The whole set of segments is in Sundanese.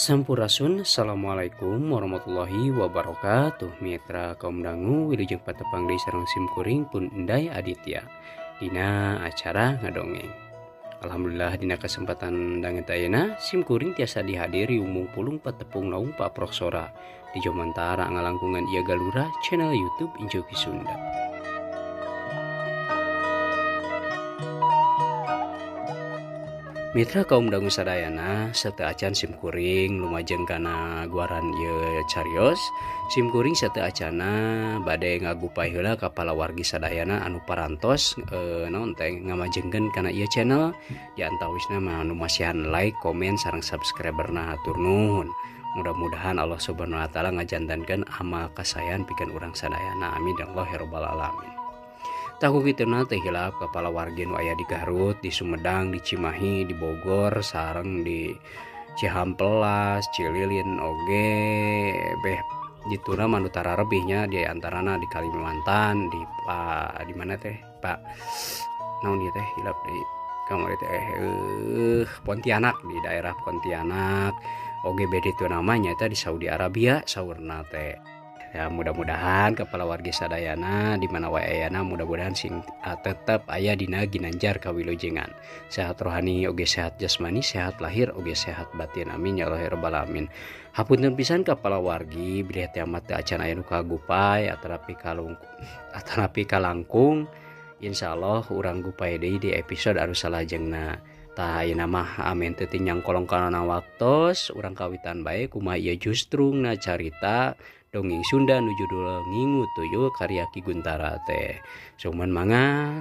Sampurasun, Assalamualaikum warahmatullahi wabarakatuh. Mitra kaum dangu wilujeng patepang deui sareng simkuring pun Enday Aditya dina acara ngadongeng. Alhamdulillah dina kesempatan danget ayeuna simkuring tiasa dihadiri umum pulung patepung naung Pak Proksora di Jomantara ngalangkungan ieu galura channel YouTube Injoki Sunda. Mitra kaum dangu sadayana sateu acan simkuring lumajeng kana guaran ieu carios simkuring sateu acana bade ngagupay heula ka palawargi sadayana anu parantos naon teh ngamajengkeun kana ieu channel di antawisna mah anu masihan like, komen sareng subscriberna hatur nuhun. Mudah-mudahan Allah Subhanahu wa taala ngajantankeun amal kasayan pikeun urang sadayana, amin ya Allah ya rabbal alamin. Tahu kituna teh hilap ka palawargi nu aya di Garut, di Sumedang, di Cimahi, di Bogor, sareng di Cihampelas, Cililin oge beh dituna mah nu tararebihnya di antarana di Kalimantan, di di mana teh Pak naon ieu teh hilap deui kamari teh Pontianak, di daerah Pontianak oge beh ditu namanya teh di Saudi Arabia saurna teh. Ya, mudah-mudahan kepala wargi sadayana di mana wae ayana mudah-mudahan sing tetep aya dina ginanjar kawilujengan, sehat rohani oge sehat jasmani, sehat lahir oge sehat batin, amin ya Allah ya rabbal alamin. Hapunten pisan kepala wargi bilih teh amat teu acan aya nu kagupay atanapi kalung atanapi kalangkung, insyaallah urang gupay deui di episode anu salajengna. Tah ayeuna mah amen teu nyangkolong kana waktos urang kawitan bae kumaha ieu justrungna carita dongeng Sunda nu judul Ngingu Tuyul karya Ki Guntara teh. Suman mangga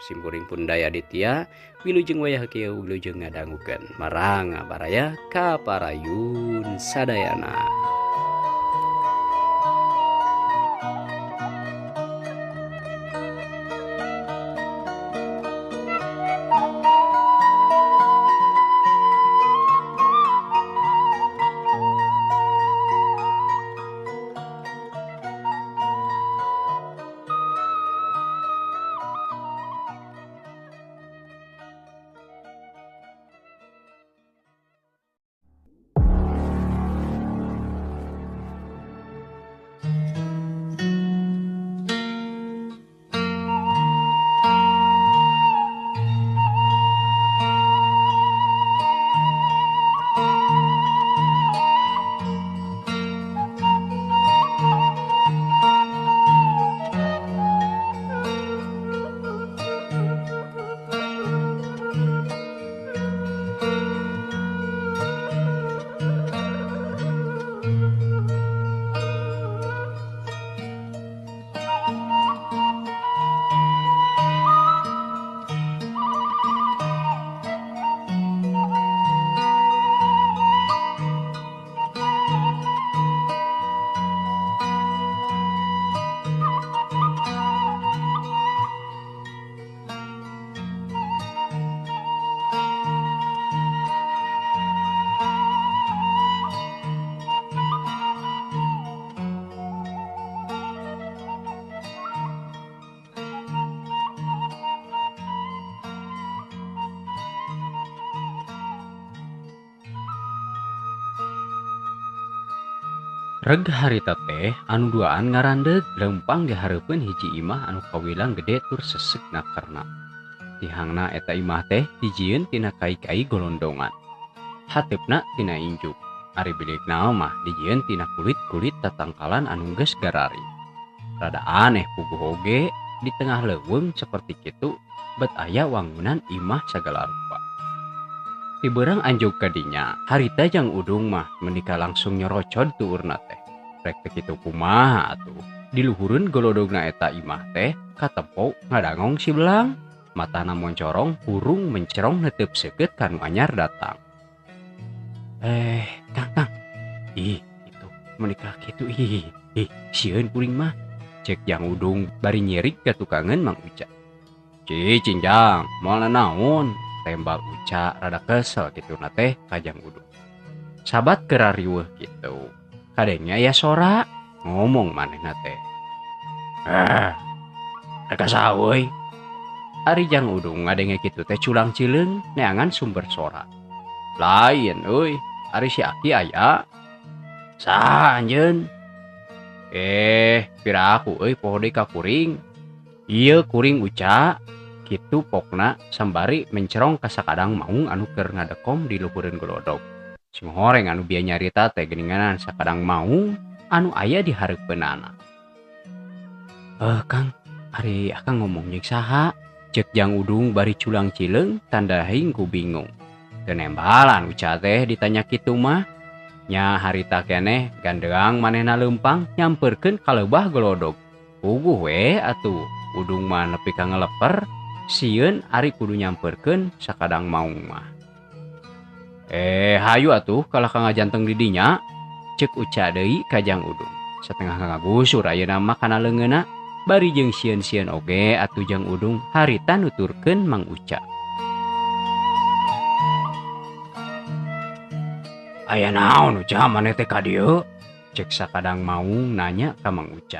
simkuring pun Daya Aditya wilujeng wayah kieu wilujeng ngadangukeun marang baraya ka parayun sadayana. Reg harita teh anu duaan ngarandeug lempang dihareupeun hiji imah anu kawilang gede tur sesek nakerna. Tihangna eta imah teh dijieun tina kai-kai golondongan. Hateupna tina injuk. Ari bilikna mah dijieun tina kulit-kulit tatangkalan anu geus garari. Rada aneh puguh oge di tengah leuweung saperti kitu bet aya wangunan imah sagala rupa. Tiberang anjog kadinya, harita jang udung mah menikah langsung nyorocod tuurna teh. Rek teh kitu kumaha atuh. Diluhureun golodogna eta imah teh katempo ngadangong si belang. Matana moncorong, hurung mencerong netep seukeut kanu anyar datang. Kang, Kang. Ih, itu menikah kitu ih. Ih, sieun kuring mah. Cek jang udung bari nyirik ka tukangeun Mang Uca. Cicing jang, moal nanaon. Tembal Uca rada kesel gitu na teh kajang udung. Sabat kera riweuh gitu. Kadengnya ya sora ngomong manehna teh. Rek saha euy. Ari Jang Udung ngadenge kitu teh culang cileung neangan sumber sora. Lain euy, Ari si Aki aya. Saha anjeun? Piraku euy poho deui ka kuring. Ieu kuring Uca. Kitu pokna sambari mencerong ka sakadang maung anu keur ngadekom di luhureun golodog. Sing horeng anu bieu nyarita teh geuninganan sakadang maung anu aya di hareupeunana. Kang, ari akang ngomong jeung saha? Ceuk Jang Udung bari culang cileung tandahing ku bingung. Teu nembalan Uca teh ditanya kitu mah. Nya harita keneh gandeang manehna leumpang nyamperkeun ka lebah golodog. Puguh we atuh Udung mah nepi ka ngeleper sieun ari kudu nyamperkeun sakadang maung mah. Hayu atuh kalah ka ngajanteng di dinya. Ceuk Uca deui ka Jang Udung. Satengah ngagusur ayeuna mah kana leungeunna bari jeung sieun-sieun oge atuh Jang Udung harita nuturkeun Mang Uca. Aya naon Uca maneh teh ka dieu? Ceuk sakadang maung nanya ka Mang Uca.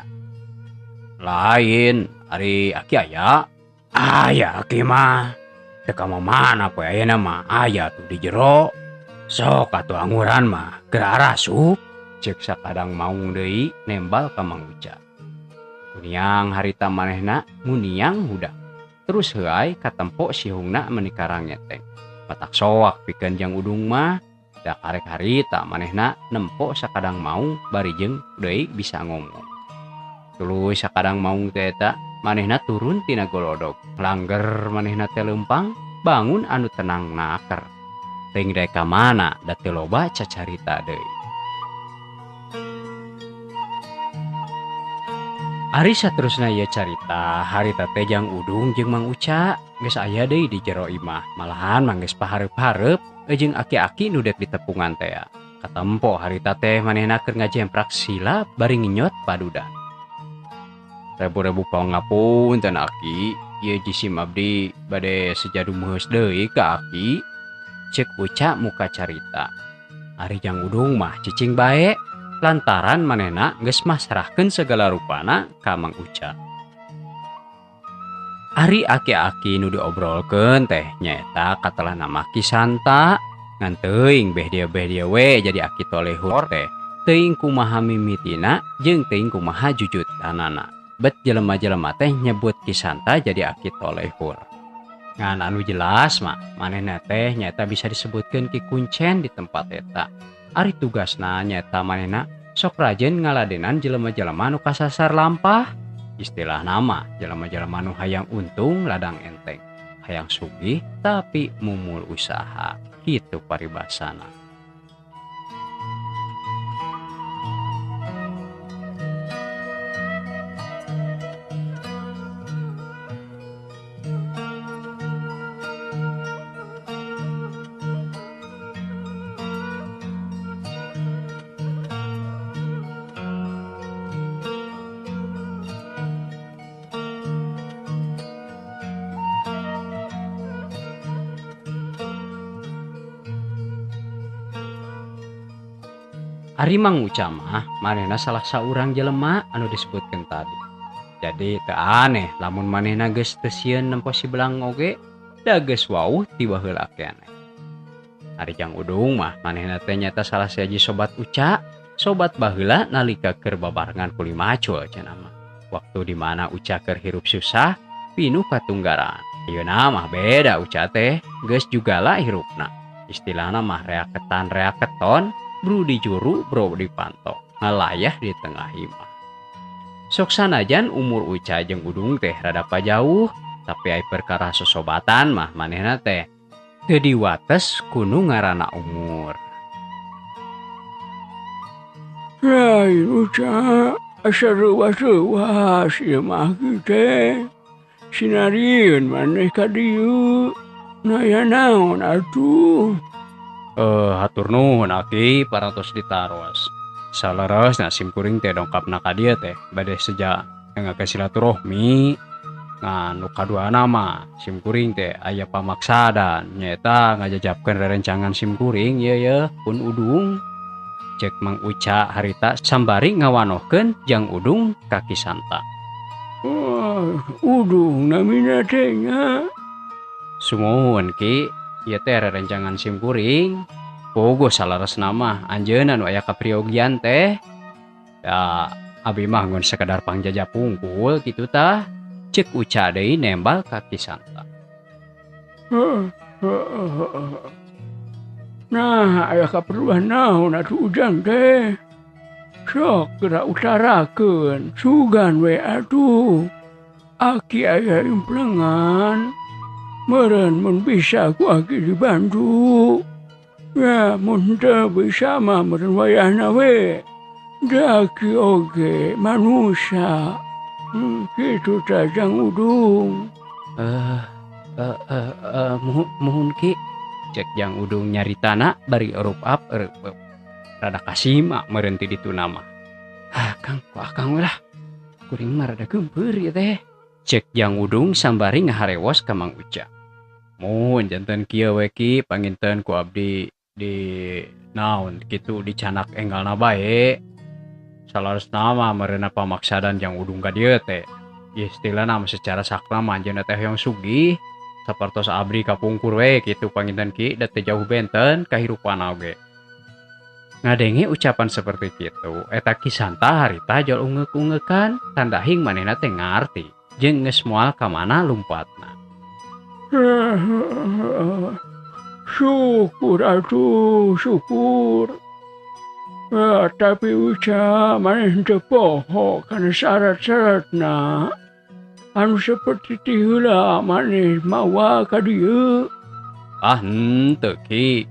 Lain, ari aki aya? Aya aki mah. Teu ka mana poe ayeuna mah aya tuh di jero. Sok atuh anguran mah keur arasup. Ceuk sakadang maung deui nembal ka Mang Uca. Kuniang harita manehna nguniang huda. Terus heuay katempo sihungna meuni karangeteng. Patak soak pikeun Jang Udung mah. Da karek harita manehna nempo sakadang maung bari jeung deui bisa ngomong. Tuluy sakadang maung teh eta manehna turun tina golodog. Langger manehna teh leumpang bangun anu tenang naker. Teuing rek ka mana da teu loba cacarita deui. Ari saterusna ieu carita harita teh Jang Udung jeung Mang Uca geus aya deui di jero imah. Malahan mah geus pahareup-hareup jeung aki-aki nu dek ditepungan teh. Katempo harita teh manehna keur ngajemprak sila bari ngenyot padudan. Rebu-rebu pangapunten aki, ieu jisim abdi bade sejadu meuheus deui ka aki. Ceuk Uca muka carita. Ari Jang Udung mah cicing bae lantaran manehna geus masrahkeun segala rupana ka Mang Uca. Ari aki-aki nu diobrolkeun teh nyaeta katelah nama Ki Santa. Ngan teuing beh dia we jadi aki tolehur teh. Teuing kumaha mimitina jeung teuing kumaha jujutanana. Bet jelema-jelema teh nyebut Ki Santa jadi aki tolehur. Ngan anu jelas mah manehna teh nyaeta bisa disebutkeun Ki Kuncen di tempat eta. Ari tugasna nyaeta manehna sok rajin ngaladenan jelema-jelema nu kasasar lampah. Istilah nama jelema-jelema nu hayang untung ladang enteng, hayang sugih tapi mumul usaha. Kitu paribasana. Ari Mang Uca mah manehna salah saurang jelema anu disebutkeun tadi. Jadi teu aneh lamun manehna geus teu sieun nempo si belang oge da geus wauh ti baheula keneh. Ari Jang Udung mah manehna teh nyaeta salah sahiji sobat Uca, sobat baheula nalika keur babarengan kuli macul cenah mah. Waktu di mana Uca keur hirup susah, pinuh katunggaran. Ayeuna mah beda Uca teh, geus jugala hirupna. Istilahna mah reak ketan reak keton, bru di juru, bro di panto, ngalayah di tengah imah. Sok sanajan umur Uca jeung Udung teh rada pajauh, tapi ai perkara sosobatan mah manehna teh teu diwates kunu ngaranna umur. Lain Uca, asa reuas-reuas ieu mah teh. Sinarieun maneh ka dieu. Naya naon atuh? Hatur nuhun aki parantos ditaros. Saleresna sim kuring teh dongkapna ka dieu teh bade seja ngake silaturahmi. Ngan nu kaduana mah sim kuring teh aya pamaksadan nyaeta ngajajabkeun rerencangan sim kuring ieu ye pun Udung. Cek Mang Uca harita sambari ngawanohkeun Jang Udung ka Ki Santa. Oh, Udung namina teh nya. Sumuhun Ki, ieu teh rerencangan sim kuring. Pogo salaresna mah anjeunna nu aya kapriogian teh. Ya abi mah ngun sekedar pangjaja pungkul kitu tah. Cek Uca deui nembal ka Ki Santa. Nah, aya kaperluan naon atuh Ujang teh? Sok geura utarakeun, sugan we atuh. Aki aya implengan. Meureun mun bisa ku aki dibantu. Ya, mun teu bisa mah meureun wayahna we. Da aki oge manusia. Kitu tah Jang Udung. Muhun Ki. Cek Jang Udung nyaritana bari erup up erup. Rada kasima meureun ti ditu nama. Ah, Kang, ku akang we lah. Kuring mah rada geumpeur ieu teh. Cek Jang Udung sambari ngaharewos ka Mang Uca. Mun janten kieu we Ki, panginten ku abdi di naon kitu dicanak enggalna bae. Salaresna mah meureunna pamaksadan Jang Udung ka dieu teh. Istilahna mah secara sakla mah anjeunna teh hoyong sugih. Sapertos abdi kapungkur we kitu panginten Ki, da teu jauh benten kahirupan oge. Ngadenge ucapan seperti kitu, eta Ki Santa harita jol ungeuk-ungeukan, tandahing manehna teh ngarti jeung geus moal ka mana lumpatna. Syukur atuh, syukur. Tapi Uca maneh teu poho kana syarat-syaratna. Anu seperti ti heula maneh mawa ka dieu. Ah henteu Ki.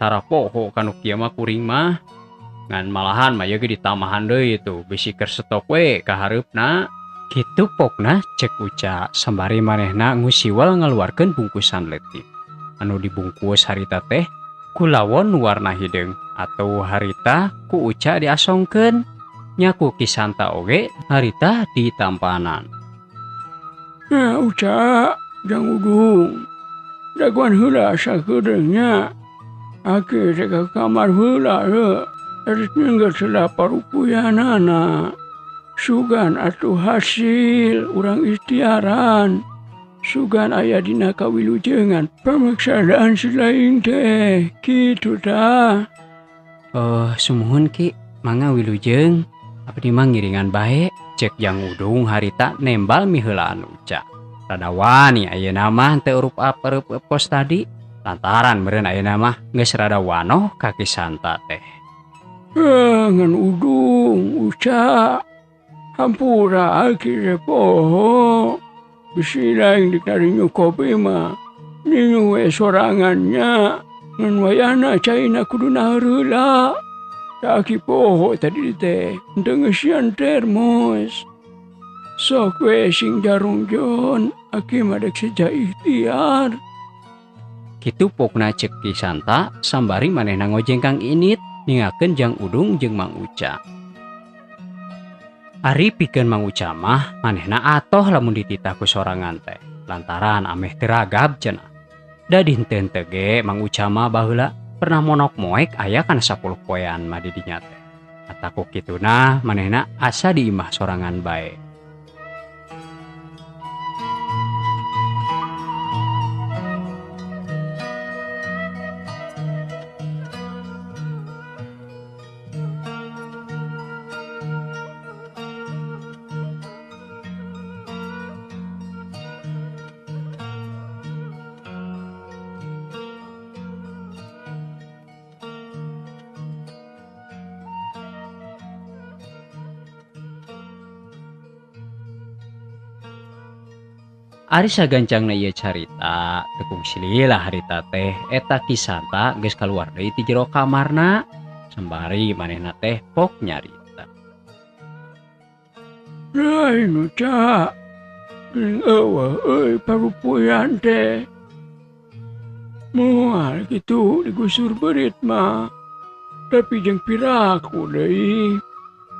Tara poho kanu kieu mah kuring mah. Ngan malahan mah ieu ge ditamahan deui tuh bisi keur stok we ka hareupna. Kitu pokna cek Uca sambari manehna ngusiwal ngaluarkeun bungkusan leutik. Anu dibungkus harita teh ku lawon warna hideung atau harita ku Uca diasongkeun. Nya ku Ki Santa oge harita ditampanan. Ya Uca, Jang Udung. Daguan heula sakedeung nya. Aki rek ka kamar heula ye. Rek nyengger heula parupuyanana. Sugan atuh hasil urang ikhtiaran. Sugan aya dina kawilujengan pamaksadaan selain teh kitu tah. Oh, sumuhun Ki, mangga wilujeng. Abdi mah ngiringan bae. Cek Jang Udung harita nembal miheulaan Uca. Rada wani ayeuna mah teu urup up kos tadi. Lantaran meureun ayeuna mah geus rada wanoh ka Ki Santa teh. Ngan Udung, Uca. Hampura aki teh poho. Bisi lain dikarinyu kopi mah. Ninyu we sorangannya. Ngan wayahna caina kudu naheula. Aki poho tadi teh henteu ngeusian termos. Sok we sing jarungjon, aki mah dek seja ikhtiar. Kitu pokna cek Ki Santa sambari manehna ngojengkang init ningakeun Jang Udung jeung Mang Uca. Ari pikeun Mang Uca mah manehna atoh lamun dititah ku sorangan teh lantaran ameh teu ragab cenah. Da dinten teu ge Mang Uca mah baheula pernah monok moek aya kana 10 poean mah di dinya teh. Ataku kituna manehna asa di imah sorangan bae. Ari sagancangna ieu carita teu kungsi lila harita teh eta Ki Santa geus kaluar deui ti jero kamarna sembari manehna teh pok nyarita. Lain Uca, geuning eueuh euy parupuyan teh. Moal kitu digusur beurit mah. Tapi jeung piraku deui.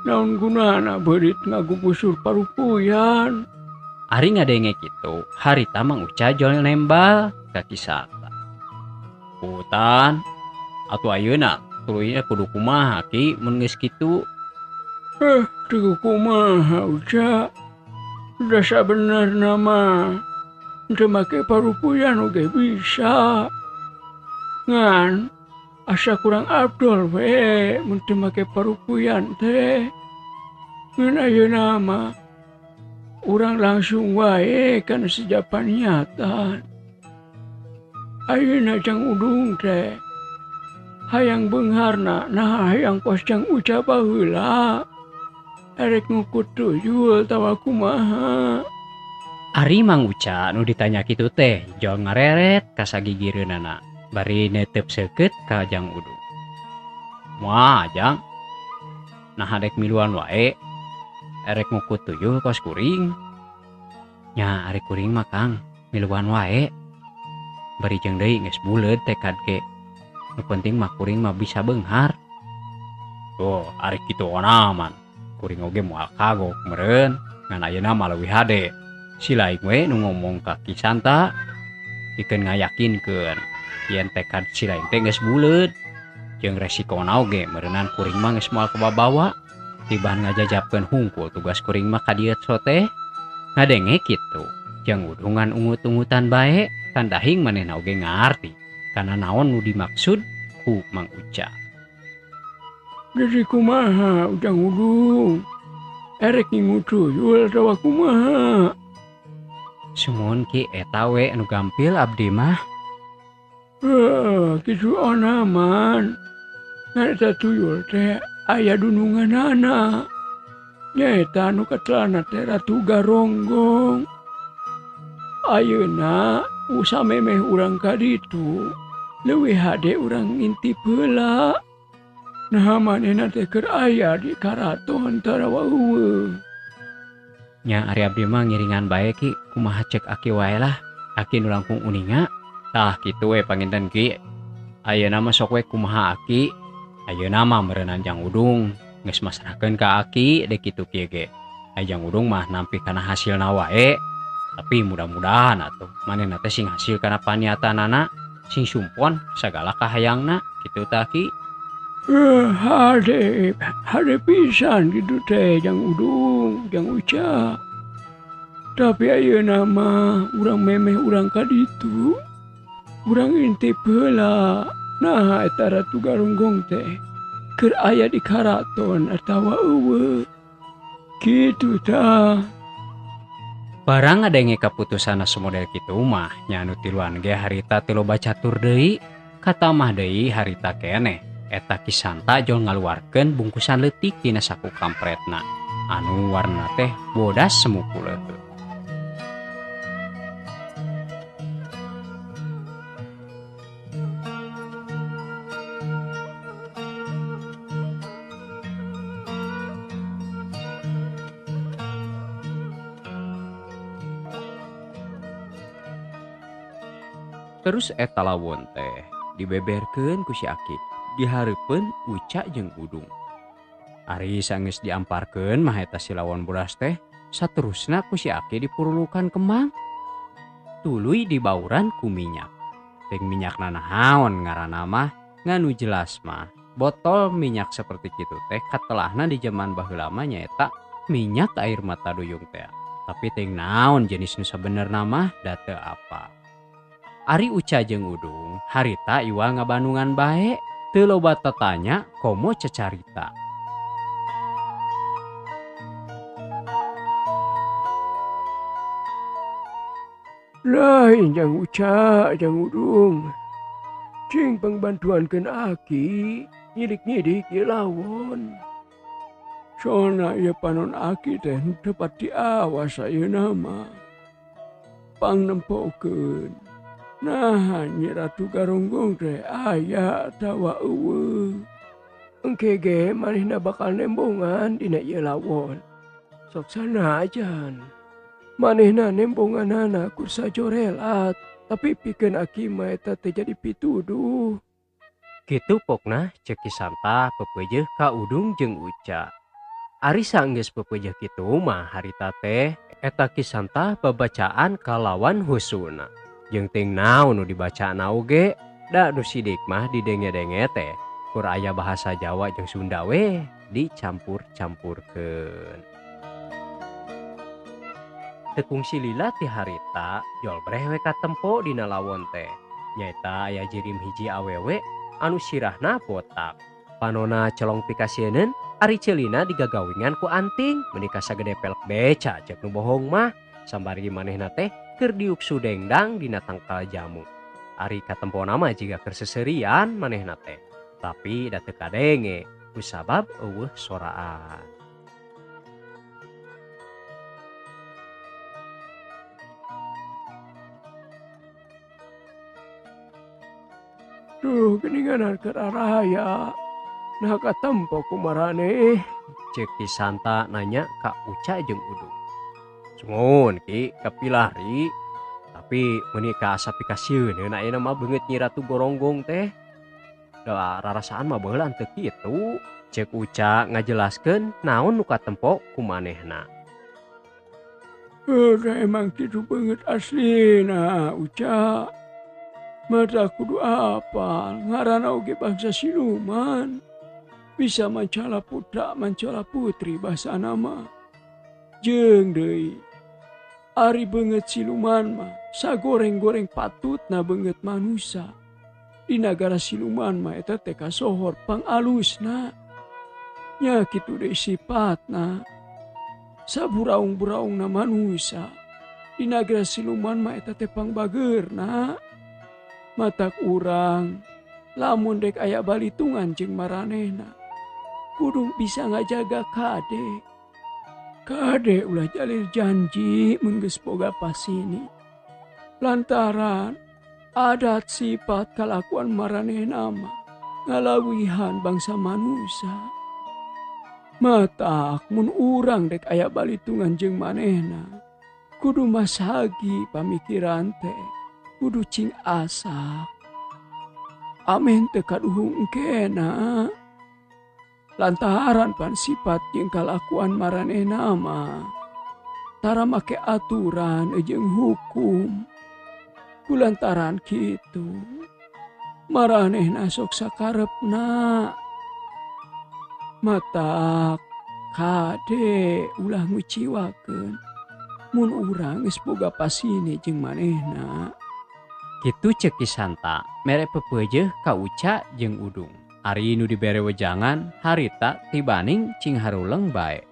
Naon gunana beurit ngagugusur parupuyan. Ari ngadenge kitu, harita Mang Uca jol nembal ka Ki Santa. Hutan atuh ayeuna tuluyna kudu kumaha Ki mun geus kitu? Teu kumaha Uca. Da sabenerna mah teu make parupuyan oge bisa. Ngan Asa kurang abdol we mun teu make parupuyan teh. Ngan ayeuna mah urang langsung wae kana sejapan niatan. Ayeuna Jang Udung teh hayang beungharna nah hayang kos Jang Uca baheula. Erek ngukut tuyul tawa kumaha. Ari Mang Uca nu ditanya kitu teh jol ngareret ka sagigireunana bari netep seukeut ka Jang Udung. Wah, Jang. Nah dek miluan wae. Erek ngukut tuyul kos kuring. Nya ari kuring mah Kang, miluan wae. Bari jeung deui geus buleud tekad ge. Nu penting mah kuring mah bisa beunghar. Oh, ari kitu onaman. Kuring oge moal kagok meureun, ngan ayeuna mah leuwih hade. Si lain we nu ngomong ka Ki Santa pikeun ngayakinkeun yen tekad si lain teh geus buleud. Jeung resikona oge meureunan kuring mah geus moal kababawa. Tibaan ngajajapkeun hungkul tugas kuring mah ka dieu teh. Ngadenge kitu. Jang Udungan ungut-ungutan bae, tandahing manehna oge ngarti kana naon nu dimaksud ku Mang Uca. Jadi kumaha Ujang Udung? Erek ngingu tuyul atawa kumaha? Sumuhun Ki eta we anu gampil abdi mah. Kitu onaman. Ngan eta tuyul teh aya dununganana. Nyaeta anu katelana teh Ratu Garonggong. Ayeuna usamemeh urang ka ditu leuwih hade urang ngintip heula. Nah manehna teh keur aya di karaton tarawa eueuh. Nya ari abdi mah ngiringan bae Ki, kumaha cek aki wae lah. Aki nu langkung uninga. Tah kitu we panginten Ki. Ayeuna mah sok we kumaha aki. Ayeuna mah meureunnan Jang Udung geus masrahkeun ka aki dek kitu kieu ge. Ai Jang Udung mah nampi kana hasilna wae. Tapi mudah-mudahan atuh manehna teh sing hasil kana paniatanana, sing sumpon sagala kahayangna kitu tah Ki. Hade, hade pisan kitu teh Jang Udung, Jang Uca. Tapi ayeuna mah urang memeh urang ka ditu. Urang intip heula. Nah eta Ratu Garonggong teh keur aya di karaton atawa eueuh. Kitu tah. Barang ngadenge kaputusanna sumodel kitu mah nya anu tiluan ge harita teu loba catur deui, katamah deui harita keneh. Eta Ki Santa jol ngaluarkeun bungkusan leutik dina saku kampretna anu warna teh bodas semu kuleuh. Terus eta lawon teh dibeberkeun ku si Aki dihareupeun Uca jeung Udung. Ari sanggeus diamparkeun mah eta si lawon bodas teh saterusna ku si Aki dipurulukan kemang. Tuluy dibauran ku minyak. Ting minyakna naon ngaranna mah nganu jelas mah botol minyak seperti kitu teh katelahna di jaman baheula mah nyaeta minyak air mata duyung teh. Tapi ting naon jenis nu sabenerna mah da teu apa. Ari Uca jeung Udung harita iwal ngabandungan bae, teu loba tatanya komo cecarita. Lain Jang Uca, Jang Udung. Cing pangbantuankeun aki, nyidik-nyidik ieu lawon. Sona ieu panon aki teh teu pati awas ayeuna mah. Pangnempokeun. Nah, Nyi Ratu Garonggong teh aya atawa eueuh. Engke ge manehna bakal nembongan dina ieu lawon. Sok sanajan. Manehna nembonganana ku sajorelat, tapi pikeun aki mah eta teh jadi pituduh. Kitu pokna ceuk Ki Santa pepeujeuh ka Udung jeung Uca. Ari saenggeus pepeujeuh kitu mah harita teh eta Ki Santa babacaan kalawan husuna. Jeung ting naon nu dibacana oge da nu sidik mah didenge-denge teh kur aya bahasa Jawa jeung Sunda we dicampur-campurkeun. Teu kungsi lila ti harita jol breh we katempo dina lawon teh. Nyaeta aya jirim hiji awewe anu sirahna botak. Panona colong pikasieun ari ceulina digagawingan ku anting meuni kasagede pelek beca cek nu bohong mah sambari manehna teh keur diuk sudengdang dina tangkal jamu. Ari katempona mah jiga keur seserian manehna teh tapi da teu kadenge kusabab eueuh soraan. Duh, geuningan keur arahaya. Nah katempo ku maraneh. Ceuk Ki Santa nanya ka Uca jeung Udung. Sungun Ki kapilari tapi meuni ka asa pikasieun ayeuna mah beungeut Nyi Ratu Goronggong teh. Da rarasaan mah baheula teu kitu. Ceuk Uca ngajelaskeun naon nu katempo ku manehna. Heuh, emang kitu beungeut aslina Uca. Mata kudu apal ngaranna oge bangsa siluman. Bisa mancala putra mancala putri basana mah. Jeung deui ari beungeut siluman mah sagoreng-goreng patutna beungeut manusa. Di nagara siluman mah eta teh kasohor pangalusna. Nya kitu deui sipatna. Saburaung-buraungna manusa. Di nagara siluman mah eta teh pangbageurna. Matak urang lamun dek aya balitungan jeung maranehna kudu bisa ngajaga kade. Kade ulah jalir janji mun geus boga pasini. Lantaran adat sifat kalakuan maranehna mah ngalawihan bangsa manusa. Matak mun urang dek aya balitungan jeung manehna kudu masagi pamikiran teh. Kudu cing asa. Amin teu kaduhung engkena. Lantaran pan sifat jeung kalakuan maranehna mah tara make aturan jeung hukum. Kulantaran kitu maranehna sok sakarepna. Matak kade ulah nguciwakeun mun urang geus boga pasini jeung manehna. Kitu ceuk Ki Santa mere pepeujeuh ka Uca jeung Udung. Ari nu dibere wejangan harita tibaning cing haruleng bae.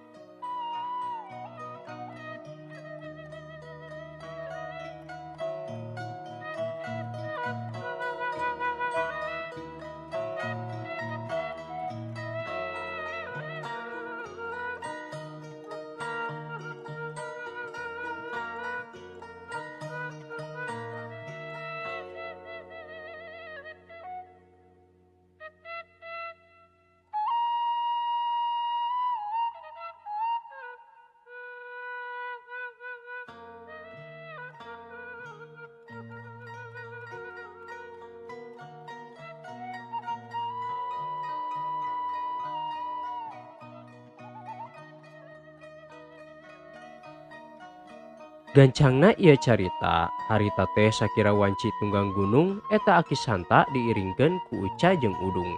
Gancangna ieu carita, harita teh sakira wanci tunggang gunung eta Aki Santa diiringkeun ku Uca jeung Udung.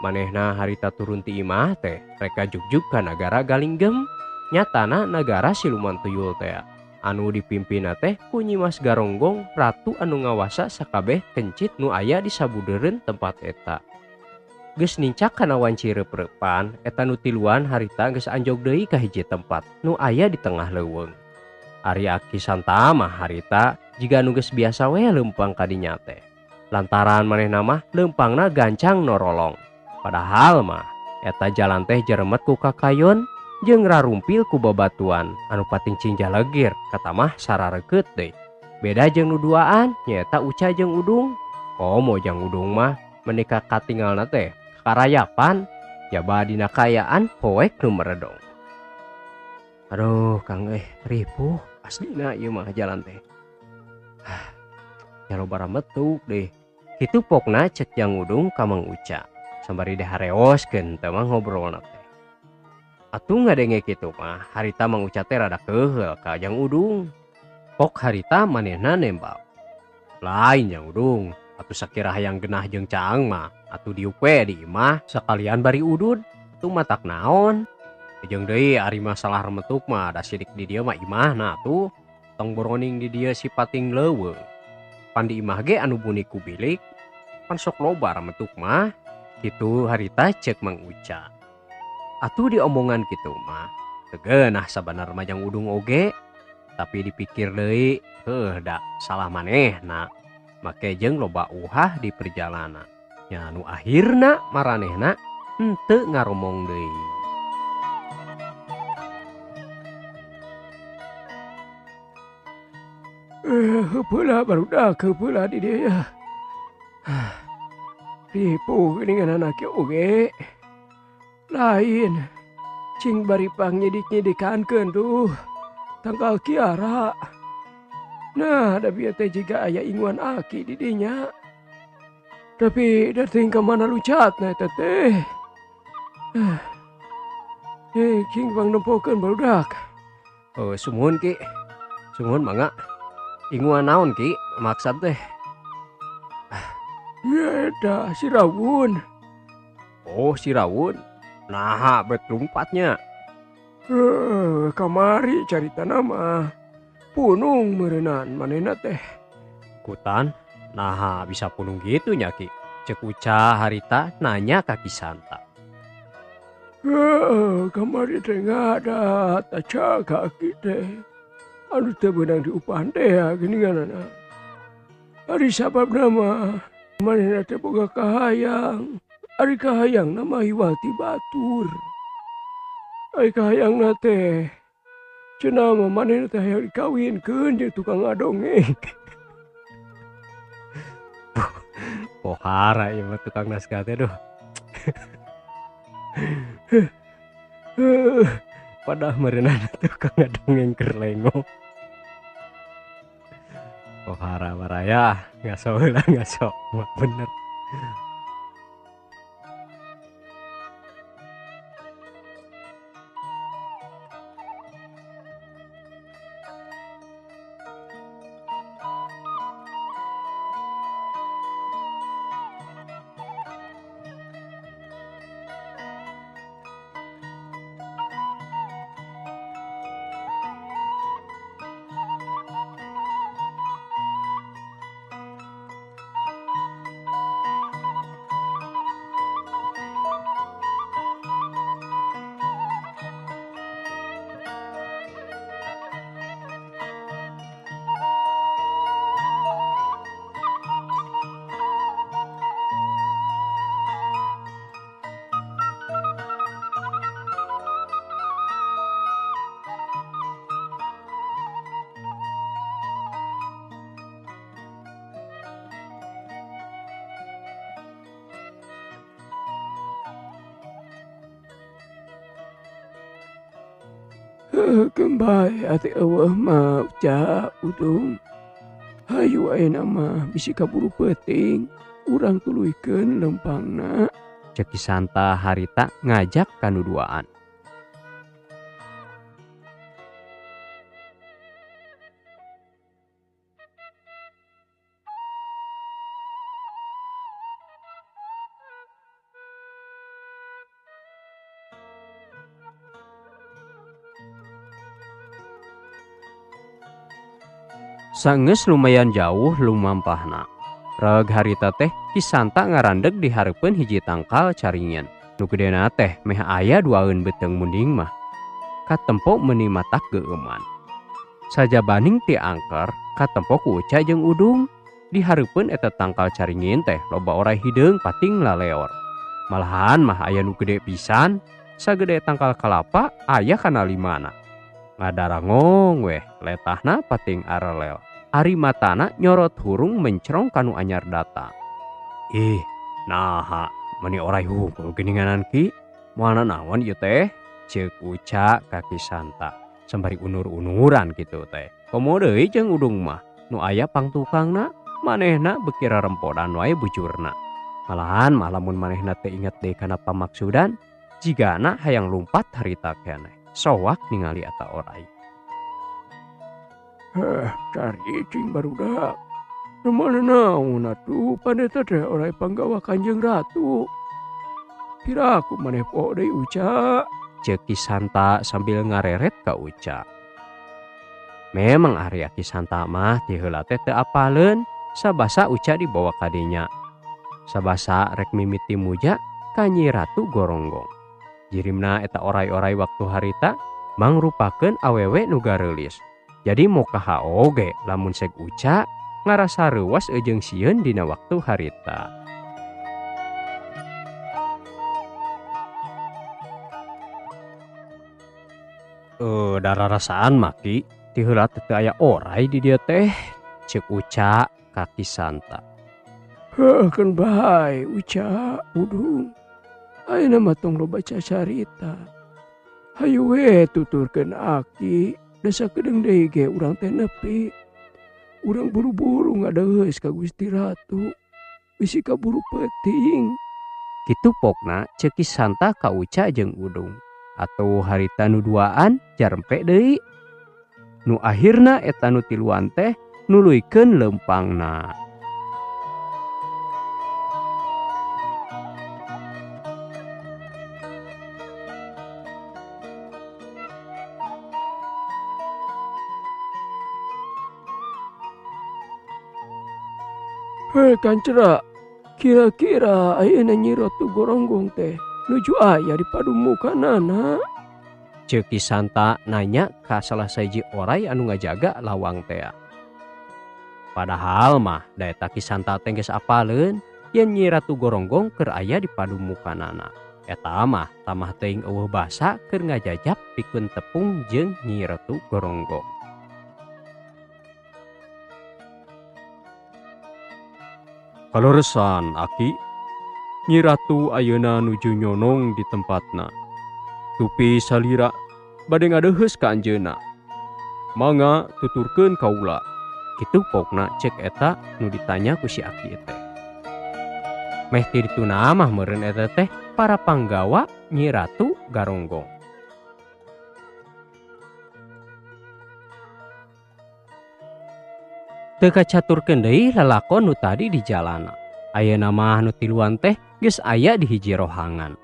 Manehna harita turun ti imah teh reka jugjug ka nagara Galinggem, nyatana nagara siluman tuyul teh. Anu dipimpinna teh ku Nyi Mas Garonggong, ratu anu ngawasa sakabeh kencit nu aya di sabudeureun tempat eta. Geus nincak kana wanci reup-reupan, eta nu tiluan harita geus anjog deui ka hiji tempat nu aya di tengah leuweung. Ari Aki Santa mah harita jiga nu geus biasa we leumpang ka dinya teh. Lantaran manehna mah leumpangna gancang norolong. Padahal mah eta jalan teh jeremet ku kakayon jeung rarumpil ku babatuan anu pating cing jalegir katamah sararekeut deui. Beda jeung nu duaan nyaeta Uca jeung Udung. Komo jang Udung mah menika katingalna teh karayapan jaba dina kaayaan poek nu meredong. Aduh Kang ripuh aslina ieu mah jalan teh. Ya loba rametuk deh. Kitu pokna cek Jang Udung ka Mang Uca. Sambari dihareoskeun teh mah ngobrolna teh. Atuh ngadenge kitu mah harita Mang Uca teh rada keuheul ka Jang Udung. Pok harita manehna nembak. Lain Jang Udung, atuh sakira hayang genah jeung caang mah atuh diuk we di imah sakalian bari udud. Atuh matak naon? Jeung deui ari masalah remetuk mah da sidik di dieu mah imahna atuh tong boroning di dieu si pating leuweung. Pan di imah ge anu buni ku bilik. Pan sok loba rametuk mah. Kitu harita cek Mang Uca. Atuh diomongan kitu mah. Teu geunah sabenerna mah jang Udung oge. Tapi dipikir deui, heuh da salah manehna. Make jeung loba uhah di perjalanan. Nya nu akhirna maranehna henteu ngaromong deui. Heupeula barudak heupeula di dieu ya. Ripuh geuningan anak oge. Lain cing bari pangnyidik-nyidikankeun tuh tangkal Kiara. Nah, da bieu teh jiga aya inguan aki di dinya. Tapi da teuing ka mana lucatna eta teh. Cing pang nempokeun barudak. Oh, sumuhun Ki. Sumuhun mangga. Inguan naon Ki maksad teh? Ya eta si Rawun. Oh, si Rawun. Naha bet lumpatnya. Kamari caritana mah. Punung meureunan manehna teh. Kutan, naha bisa punung gitu nya Ki? Cek Uca harita nanya ka Ki Santa. Kamari teh ngadat aca ka aki teh. Anu teu beunang diupahan teh geuninganana. Ari sababna mah manehna teh boga kahayang. Ari kahayangna mah hiwal ti batur. Ari kahayangna teh cenah mah manehna teh hayang dikawinkeun jeung tukang ngadongeng. Pohara ieu mah tukang naskah teh duh. Padahal meureunana tukang ngadongeng keur lengo. Pohara baraya, ngaso heula ngaso. Mah bener. Kembali ati eueuh mah Uca Udung. Hayu ayeuna mah bisi kaburu peuting, urang tuluykeun lempangna. Cek Ki Santa harita ngajak kanu duaan. Sanggeus lumayan jauh lumampahna. Reg harita teh Ki Santa ngarandeg di hareupeun hiji tangkal caringin. Nu gedena teh meh aya duaeun beuteung munding mah. Katempo meuni matak geueuman. Sajabaning ti angker katempo ku Uca jeung Udung. Di hareupeun eta tangkal caringin teh loba oray hideung pating laleor. Malahan mah aya nu gede pisan, sagede tangkal kalapa aya kana limana. Ngadarangong weh letahna pating arelel. Ari matana nyorot hurung mencrong kanu anyar datang. Ih, naha meuni oray hungkul geuninganan Ki. Moal naon ieu teh? Ceuk Uca ka Ki Santa sambari unur-unuran kitu teh. Komo deui jeung Udung mah nu aya pangtukangna, manehna beuki rarempodan wae bujurna. Malahan mah lamun manehna teh inget deui kana pamaksudan, jigana hayang lumpat harita keneh. Sowak ningali eta oray. Cari cing barudak. Mana naon atuh paneta teh oray panggawa Kanjeng Ratu. Piraku maneh poho deui Uca. Ceuk Ki Santa sambil ngareret ka Uca. Memang ari Ki Santa mah ti heula teh teu apaleun, sabasa Uca dibawa ka dinya. Sabasa rek mimiti muja ka Nyi Ratu Goronggong. Jirimna eta orai-orai waktu harita mangrupakeun awewe nu gareulis. Jadi mokaha oge lamun seg Uca ngarasa reuwas jeung sieun dina waktu harita. Dararasaan maki ti heula teh teu aya orai di dieu teh, ceuk Uca ka Ki Santa. Heuh keun bae Uca, Udung. Ayeuna mah tong loba cacarita. Hayu we tuturkeun aki, da sakedeung deui ge urang teh nepi. Urang buru-buru ngadeuheus ka Gusti Ratu. Bisi kaburu peuting. Kitu pokna ceuk Ki Santa ka Uca jeung Udung. Atuh harita nu duaan jarempe deui. Nu akhirna eta nu tiluan teh nuluykeun leumpangna. Hei Kancra, kira-kira ayeuna Nyi Ratu Goronggong teh nuju aya di padumukanana? Ceuk Ki Santa nanya ka salah sahiji orai anu ngajaga lawang tea. Padahal mah da eta Ki Santa teh geus apaleun yen Nyi Ratu Goronggong keur aya di padumukanana. Eta mah tamah teuing eueuh basa keur ngajajap pikeun tepung jeung Nyi Ratu Goronggong. Kaleresan aki, Nyi Ratu ayeuna nuju nyonong di tempatna. Tupi salira bade ngadeuheus ka anjeunna. Mangga tuturkeun kaula. Kitu pokna cek eta nu ditanya ku si aki teh. Meh ti dituna mah meureun eta teh para panggawa Nyi Ratu Garonggong. Teu kacaturkeun deui lalakon nu tadi di jalana. Ayeuna mah nu tiluan teh geus aya di hiji rohangan.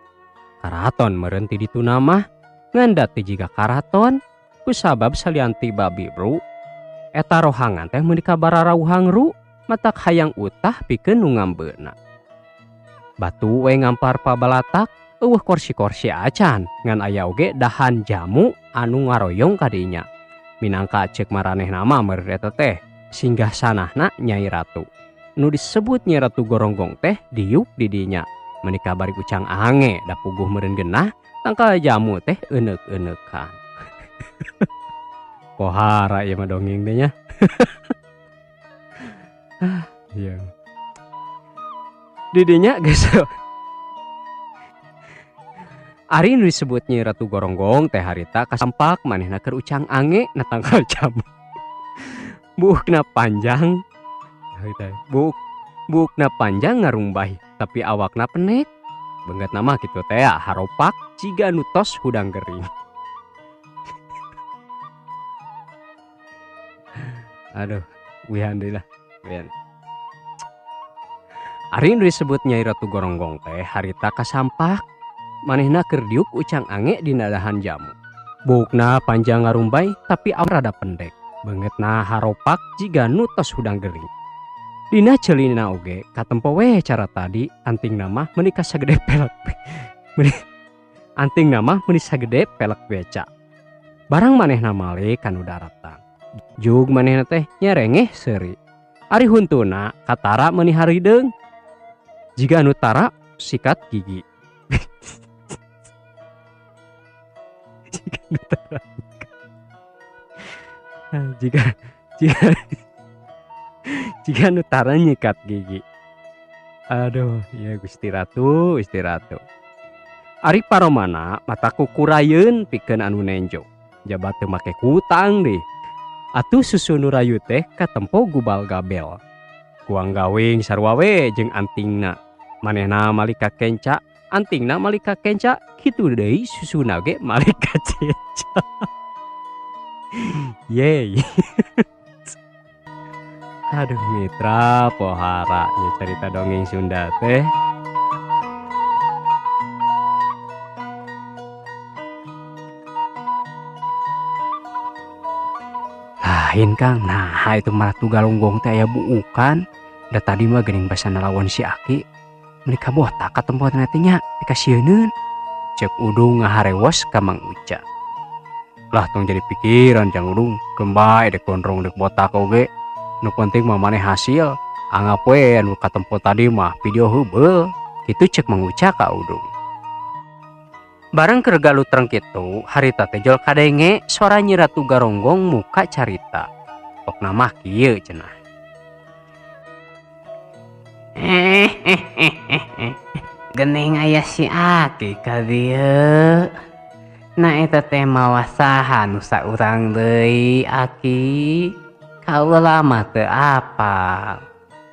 Karaton meureun ti dituna mah ngan da teu jiga karaton kusabab salianti babi bru. Eta rohangan teh meuni kabararauhang ru matak hayang utah pikeun nu ngambeuna. Batu we ngampar pabalatak eueuh korsi-korsi acan ngan aya oge dahan jamu anu ngaroyong ka dinya. Minangka ceuk maranehna mah meureun eta teh singgah sanahna Nyai Ratu. Nu disebut Nyi Ratu Goronggong teh diuk di dinya. Meuni bari ucang ange da puguh meureun genah tangkal jamu teh euneuk-euneukkan. Pohara ieu mah dongeng teh nya. Iya. Di dinya geus ari nu disebut Nyi Ratu Goronggong teh harita kasampak manehna keur ucang ange na tangkal jamu. Buukna panjang, buukna panjang ngarumbay, tapi awakna penek. Beungeut nama kitu teh haropak ciga nu tos hudang gering. Aduh, wihan deui lah, wihan. Ari nu disebut Nyai Ratu Goronggong teh harita kasampak manehna keur diuk ucang ange dina dahan jamu. Buukna panjang ngarumbay tapi awak rada pendek. Beungeutna haropak jiga nu tos hudang gering. Dina ceulina oge katempo we cara tadi antingna mah meuni kasagede pelek. Antingna mah meuni sagede pelek beca. Barang manehna male kanu daratang. Jug manehna teh nyerengeh seuri. Ari huntuna katara meuni harideung. Jiga anu tara sikat gigi. Jiga anu tara jika nu tara nyikat gigi. Aduh, ya Gusti Ratu, Gusti Ratu. Ari paromana mata kukurayeun pikeun anu nenjo. Jabat teu make kutang deh. Atuh susu nu rayu teh katempo gubal gabel. Kuang gawing sarua we jeung antingna. Manehna malika kenca, antingna malika kenca, kitu deui susuna ge malika cenca. Yeay. Aduh mitra pohara ya cerita dongeng Sunda teh. Lain Kang, nah itu mah Ratu Galunggong teh aya buukan. Da tadi mah geuning basa nalawan si Aki. Meuni kabotak katempona teh nya pikasieuneun. Cek Udung ngaharewos ka Mang Uca. Lah tong jadi pikiran Jang Udung, keun bae dek gondrong dek botak oge. Nu penting mah maneh hasil. Anggap we anu katempo tadi mah video heubeul. Kitu cek Mang Uca ka Udung. Bareng keur galutreng kitu, harita teh jol kadenge sora Nyi Ratu Garonggong muka carita. Pokna mah kieu cenah. Gening aya si Aki ka dieu. Na eta teh mawa saha nu saurang deui Aki. Kaula mah teu apal.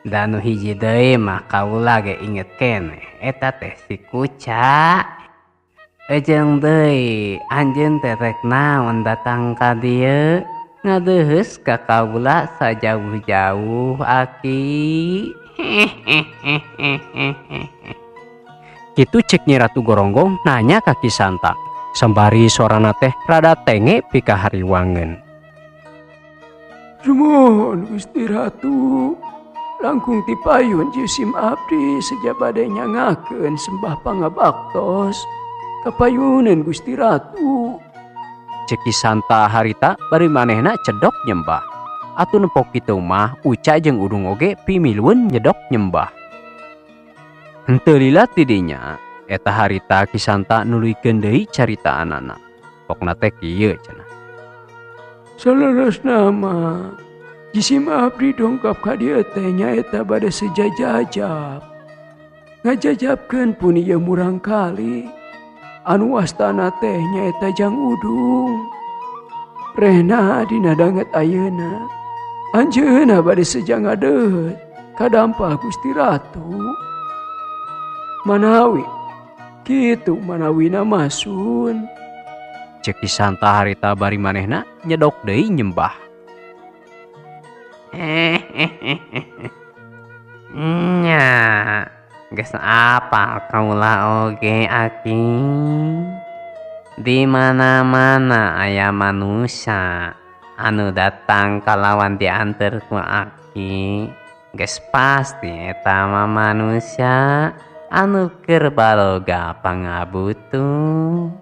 Da nu hiji deui mah kaula ge inget keneh, eta teh si Kuca. Ejeng deui anjeun teh rek naon datang ka dieu, ngadeuheus ka kaula sajauh-jauh Aki. Kitu cek Nyi Ratu Goronggong nanya ka Ki Santa. Sembari sorana teh rada tenge pikahariwangeun. Sumuhun Gusti Ratu, langkung tipayun jisim abdi seja bade nyangakeun sembah pangabaktos kapayunan Gusti Ratu. Cek Ki Santa harita bari manehna cedok nyembah. Atuh nempok kitu mah Uca jeung Udung oge pimilueun nyedok nyembah. Henteu lila ti dinya eta harita Ki Santa nuluykeun deui caritaanana. Pokna teh kieu cenah. Saleresna mah jisim abdi dongkap ka dieu teh nyaeta bade sejajajab. Ngajajabkeun pun ieu murang kali. Anu astana teh nyaeta Jang Udung. Rehna dina danget ayeuna. Anjeunna bade seja ngadeuheut kadampa Gusti Ratu. Manawi kitu manawina masun. Cek Ki Santa harita bari manehna nyedok deui nyembah. Nya, geus apal kaula oge Aki. Di mana-mana aya manusia anu datang kalawan dianter ku Aki, geus pasti eta mah manusia anu keur baloga pangabutuh.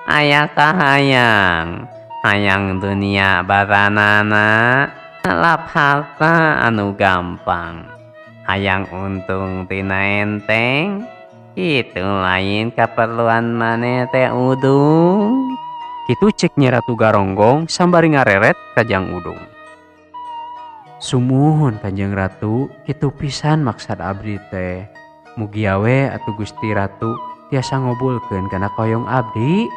Aya kahayang, hayang dunia baranana, lap harta anu gampang, hayang untung tina enteng, itu lain keperluan maneh teh Udung. Kitu cek Nyi Ratu Garonggong sambari ngareret ka Jang Udung. Sumuhun Kanjeng Ratu, kitu pisan maksad abdi teh. Mugia we atuh Gusti Ratu tiasa ngobulkeun kana koyong abdi.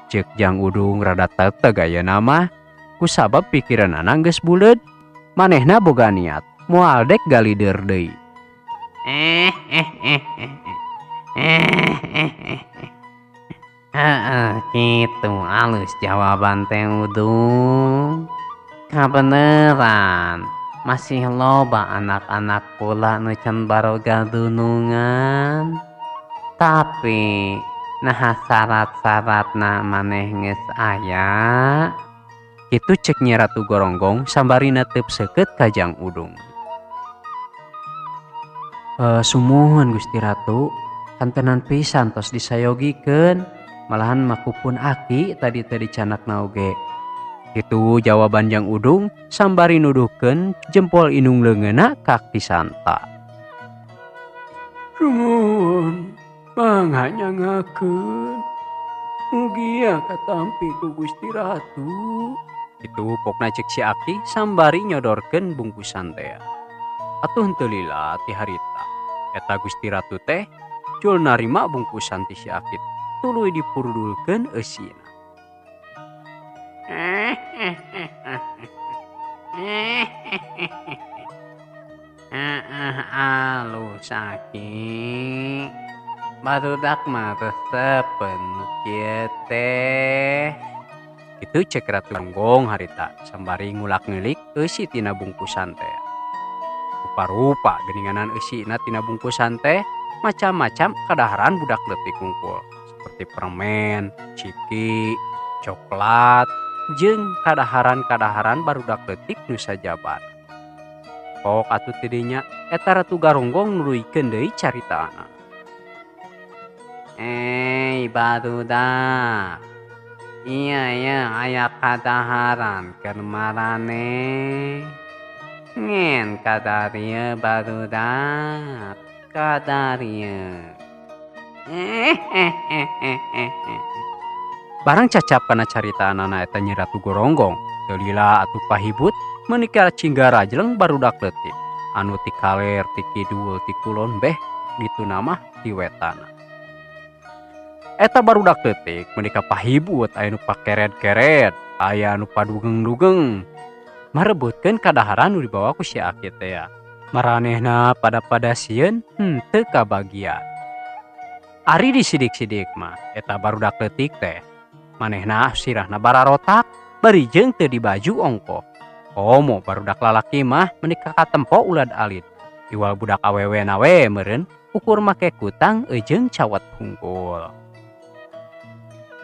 Cek Jang Udung rada teteg ayeuna mah kusabab pikiranana geus buleud. Manehna boga niat moal dek galider deui. Heeh, kitu alus jawaban teh Udung. Kabeneran masih loba anak-anak kula nu can baroga dunungan. Tapi naha syarat-syaratna maneh geus aya. Kitu cek Nyi Ratu Goronggong sambari netep seukeut ka Jang Udung. Sumuhun Gusti Ratu, kantenan pisan tos disayogikeun, malahan makupun aki tadi teh dicanakna oge. Kitu jawaban Jang Udung sambari nuduhkeun jempol indung leungeunna ka Ki Santa. Sumuhun, mangga nyangakeun. Mugia katampi ku Gusti Ratu. Kitu pokna cek si Aki sambari nyodorkeun bungkusan teh. Atuh henteu lila ti harita. Eta Gusti Ratu teh jol narima bungkusan ti si Aki tuluy dipurudulkeun eusina. Alus Aki. Barudak mah resepeun nu kieu teh. Kitu cek Ratu Gonggong harita sambari ngulak-ngelik eusi tina bungkusan teh. Rupa-rupa geuninganan eusina tina bungkusan teh macam-macam kadaharan budak leutik kungkul seperti permen, ciki, coklat, jeung kadaharan-kadaharan barudak leutik nu sajaban. Pok atuh ti dinya eta Ratu Garonggong nuluykeun deui caritaanana. Eh barudak. Iya ya aya kadaharan keur maraneh. Ngen kadarieu barudak. Kadarieu. Barang cacap kana caritaanana eta Nyi Ratu Goronggong, teu lila atuh pahibut meuni ka cinggarajleng barudak leutik anu ti kaler, ti kidul, ti kulon beh dituna mah ti wetana. Eta barudak leutik meuni ka pahibut aya nu pakered-kered, aya anu padugeng-dugeng marebutkeun kadaharan nu dibawa ku si Aki teh. Maranehna pada-pada sieun henteu kabagian. Ari disidik-sidik mah eta barudak leutik teh manehna sirahna bararotak bari jeung teu dibaju ongkoh. Komo barudak lalaki mah meuni ka katempo ulad alit. Iwal budak awewe na we meureun ukur make kutang jeung cawat hungkul.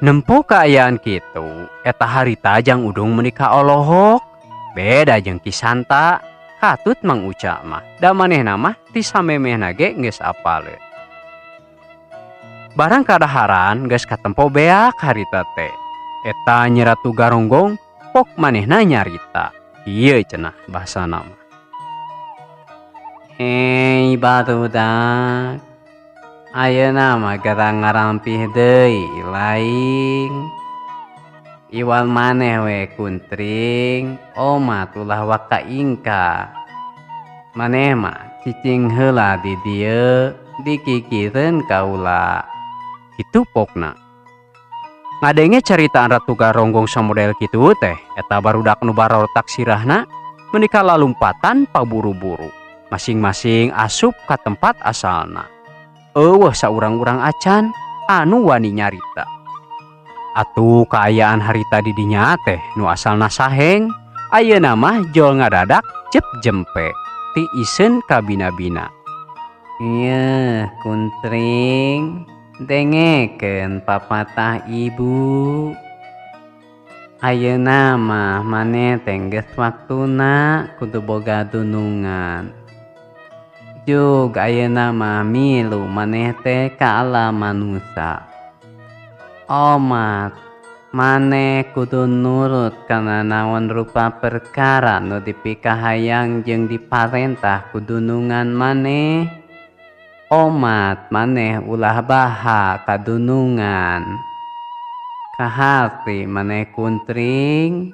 Nempo kaayaan kitu eta harita Jang Udung meuni ka olohok. Beda jeung Ki Santa, katut Mang Uca mah da manehna mah ti samemehna ge geus apaleun. Barang kadaharan geus katempo beak harita teh. Eta Nyi Ratu Garonggong pok manehna nyarita. Ieu cenah bahasana mah. Hei barudak, ayeuna mah geura ngarampih deui laing. Iwal maneh we kuntring, omat ulah waka ingka. Maneh mah cicing heula di dieu, dikikireun kaula. Kitu pokna. Ngadenge caritaan Ratu Garonggong samodel kitu teh, eta barudak nu barotak sirahna meuni ka lalumpatan paburu-buru. Masing-masing asup ka tempat asalna. Eueuh saurang-urang acan anu wani nyarita. Atuh kaayaan harita di dinya teh nu asalna saheng, ayeuna mah jol ngadadak cep jempe ti iseun ka bina-bina. Ieu kuntring, dengekeun papatah ibu. Ayeuna mah maneh teh geus waktuna kudu boga dunungan. Jug ayeuna mah milu maneh teh ka alam manusa. Omat maneh kudu nurut kana naon rupa perkara nu dipikahayang jeung diparentah ku dunungan maneh. Omat maneh ulah baha kadunungan. Kaharti maneh kuntring.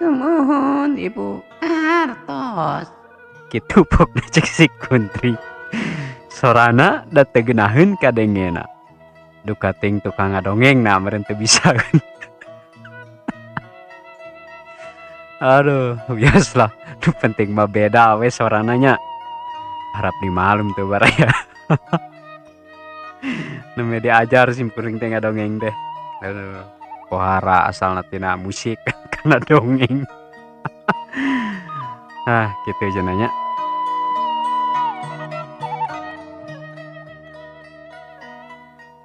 Sumuhun ibu hartos. Kitu pokna cek si kuntring. Sorana da teu geunaheun kadengena. Duka ting tukang ngadongeng na meureun teu bisa. Aduh, biasalah. Nu penting mah beda we sorana nya. Harap dimalum tuh baraya. Nembe diajar sim kuring teh ngadongeng teh. Aduh, pohara asalna tina musik kana dongeng. Ah, kitu aja nanya.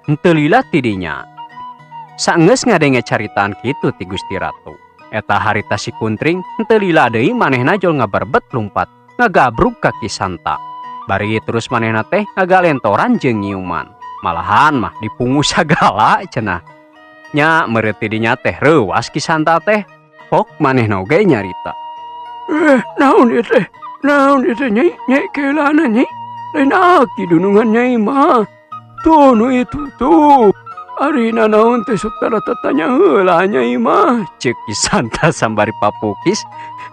Henteu lila ti dinya. Saenggeus ngadenge caritaan kitu ti Gusti Ratu. Eta harita si Kuntring henteu lila deui manehna jol ngaberbet lumpat, ngagabrug ka Ki Santa. Bari terus manehna teh ngagalentoran jeung nyiuman. Malahan mah dipungu sagala cenah. Nya meureut ti dinya teh reuwas Ki Santa teh. Pok manehna oge nyarita. Naon ieu teh? Naon ieu teh nyai? Nyai keulana nyai? Lain aki dunungan nyai mah. Tuh nu itu tuh. Ari nanaon teh sok tara tatanya heula nyai mah. Ceuk Ki Santa sambari papukis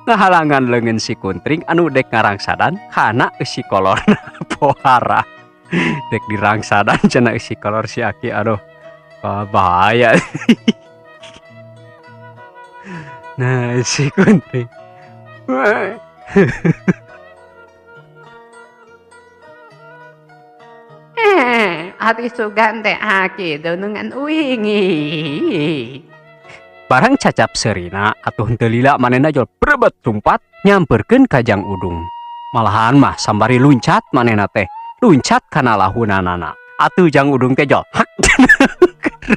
ngahalangan leungeun si Kuntring anu dek ngarangsadan kana eusi kolorna pohara. Dek dirangsadan cenah eusi kolor si Aki, aduh. Bahaya. Nah, si Kuntring. Ari sugan teh aki dunungan uingi. Barang cacap serina atuh henteu lila manehna jol brebet lumpat nyamperkeun ka Jang Udung. Malahan mah sambari luncat manehna teh, luncat kana lahunanana. Atuh Jang Udung teh jol hak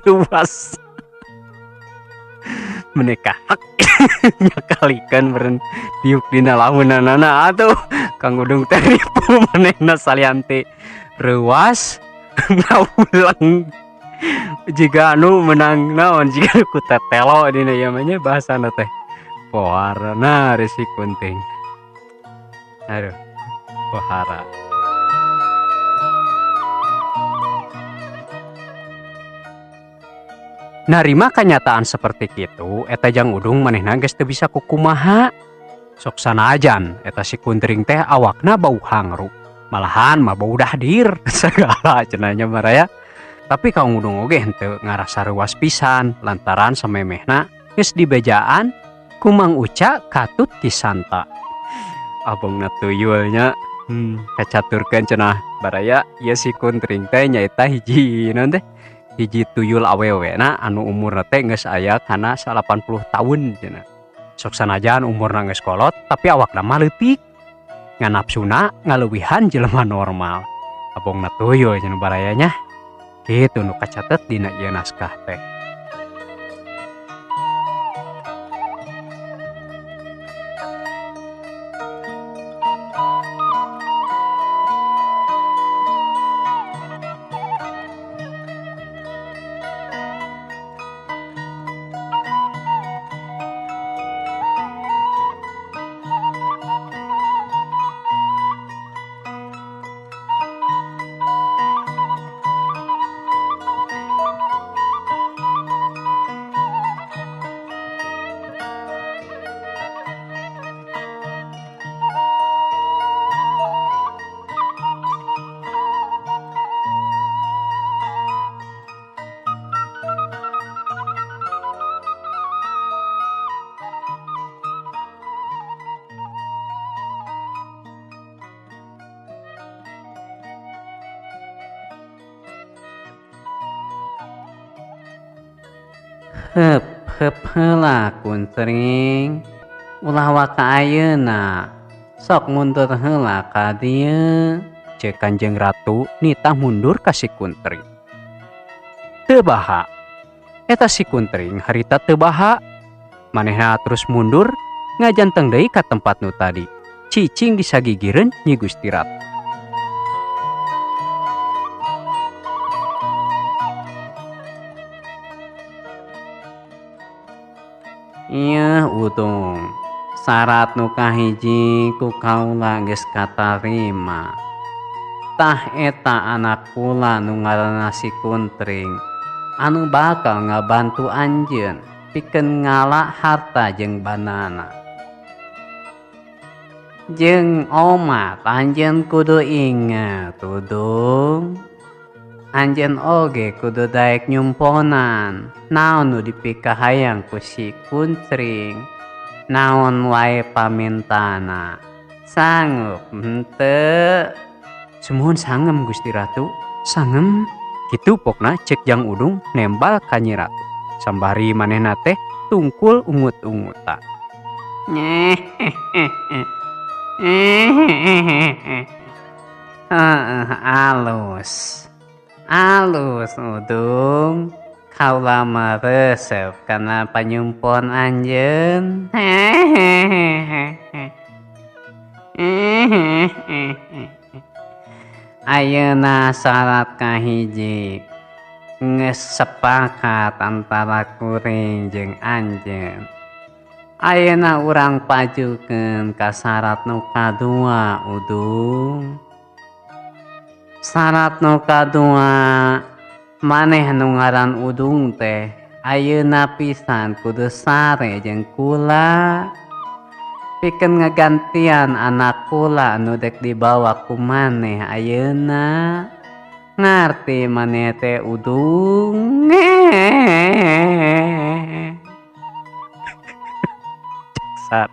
ruas. Menikah hak nyakalikeun meureun diuk dina lamunanana atuh Kang Udung teh ripuh manehna salian ti reuas ngawulang jiga anu menang naon jiga ku tetelo dina ieu mah nya bahasana teh poharana si Kuntring. Aduh, pohara. Narima kanyataan seperti kitu eta Jang Udung manehna geus teu bisa kukumaha. Sok sanajan eta si Kuntring teh awakna bau hangru, malahan mah bau dahdir segala cenah nya baraya. Tapi Kang Udung oge henteu ngarasa reuas pisan lantaran samemehna geus dibejaan ku Mang Uca katut Ki Santa. Abongna tuyul nya kacaturkeun cenah baraya ieu si Kuntring teh nyaeta hiji naon teh hiji tuyul awewe na anu umurna teh geus aya kana 80 tahun cenah. Sok sanajan umurna geus kolot tapi awakna mah leutik. Nganapsuna ngaleuwihan jelema normal. Abongna tuyul cenah baraya nya. Kitu nu kacatet dina ieu naskah teh. Heup heup heula Kuntring, ulah waka ayeuna, sok mundur heula ka dieu. Ceuk Kanjeng Ratu nitah mundur ka si Kuntring. Teu baha, eta si Kuntring harita teu baha, manehna terus mundur ngajanteng deui ka tempat nu tadi. Cicing disagigireun Nyi Gusti Ratu. Ieu Udung, syarat nu kahiji ku kaula geus katarima. Tah eta anak kula nu ngaranna si Kuntring anu bakal ngabantu anjeun pikeun ngala harta jeung banana. Jeung omat anjeun kudu inget Udung. Anjeun oge kudu daek nyumponan naon nu dipikahayang ku si Kuntring, naon wae pamintana, sanggup henteu? Sumuhun sangem Gusti Ratu, sangem. Kitu pokna ceuk Jang Udung nembal ka Nyi Ratu. Sambari manehna teh tungkul ungut-ungutan. Heeh, alus. Alus Udung, kaula mah resep kana panyumpon anjeun. Ayeuna syarat kahiji geus sepakat antara kuring jeung anjeun. Ayeuna urang pajukeun ka syarat nu kadua Udung. Syarat nu kadua, maneh nu ngaran Udung teh ayeuna pisan kudu sare jeung kula pikeun ngagantian anak kula nu dek dibawa ku maneh ayeuna. Ngarti maneh teh Udung? Sar.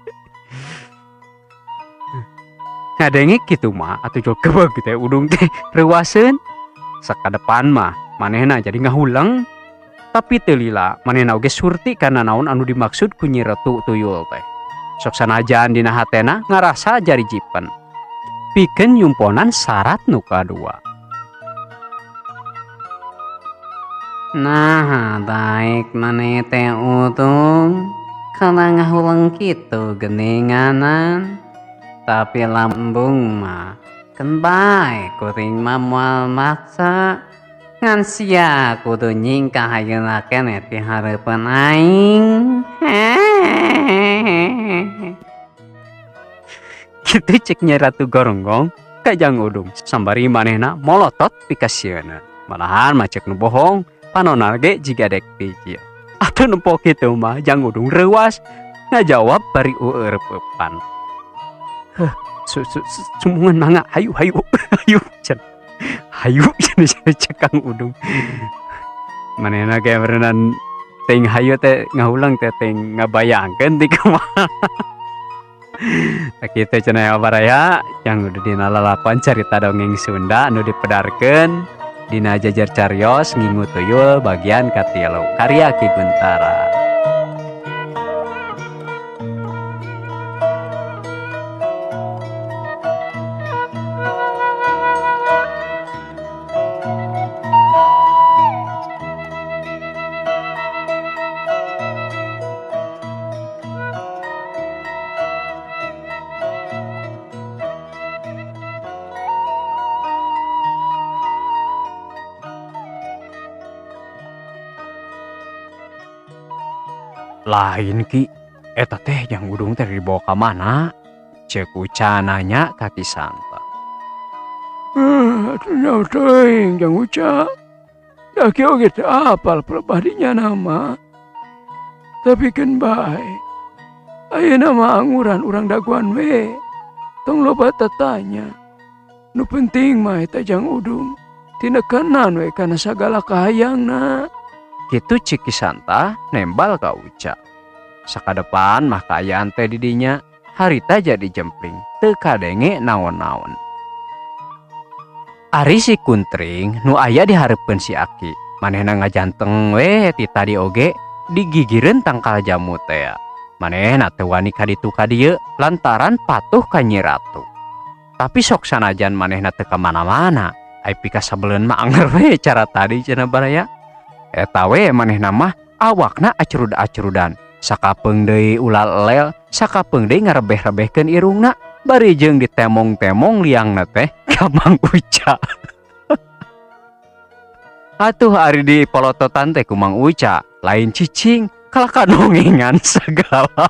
Ngadenge kitu mah atuh jol kebeg teh Udung teh reuaseun. Sakadepan mah manehna jadi ngahuleng. Tapi teu lila manehna oge surti kana naon anu dimaksud ku Nyi Ratu Tuyul teh. Sok sanajan dina hatena ngarasa jari jipen. Pikeun nyumponan syarat nu kadua. Nah, baik maneh teh Udung. Kana ngahuleng kitu geninganan. Tapi lambung mah keun bae kuring mah moal maksa. Ngan sia kudu nyingkah ayeuna keneh ti hareupeun aing. Kitu cek Nyi Ratu Goronggong ka Jang Udung sambari manehna molotot pikasieuna. Malahan mah cek nu bohong panona ge jiga dek pijil. Atuh nempo kitu mah Jang Udung reuas ngajawab bari eueureupeupan. Heuh, sumungan mangga hayu hayu hayu cenah. Hayu cenah cek Kang Udung. Manehna ge berenang ting hayu teh ngahulang teh ting ngabayangkeun ti kumaha. Kitu cenah ya baraya yang udah dina lalapan carita dongeng Sunda anu dipedarkeun dina Jajar Carios Ngingu Tuyul bagian katilu karya Ki Guntara. Lain Ki, eta teh Jang Udung teh dibawa ka mana? Ceuk Uca nanya ka Ki Santa. Atuh nyaho teuing Jang Uca. Da kieu oge teu apal pelebah dinya nama. Tapi keun bae. Ayeuna mah anguran urang dagoan we. Tong loba tatanya. Nu penting mah eta Jang Udung tinekanan we kana sagala kahayangna. Kitu cek Ki Santa nembal ka Uca. Sakadepan mah kaayaan teh di dinya harita jadi jempling teu kadenge naon-naon. Ari si Kuntring nu aya di hareupeun si Aki, manehna ngajanteng we ti tadi oge digigireun tangkal jamu teh. Manehna teu wani ka ditu ka dieu lantaran patuh ka Nyi Ratu. Tapi sok sanajan manehna teu ka mana-mana, ai pikasebeleun mah anger we cara tadi cenah baraya. Eta we manehna mah awakna acrud-acrudan, sakapeung deui ulal elel, sakapeung deui ngarebeh-rebehkeun irungna, bari jeung ditemong-temong liangna teh ka Mang Uca. Atuh ari di polototan teh ku Mang Uca, lain cicing, kalah ka dongengan sagala.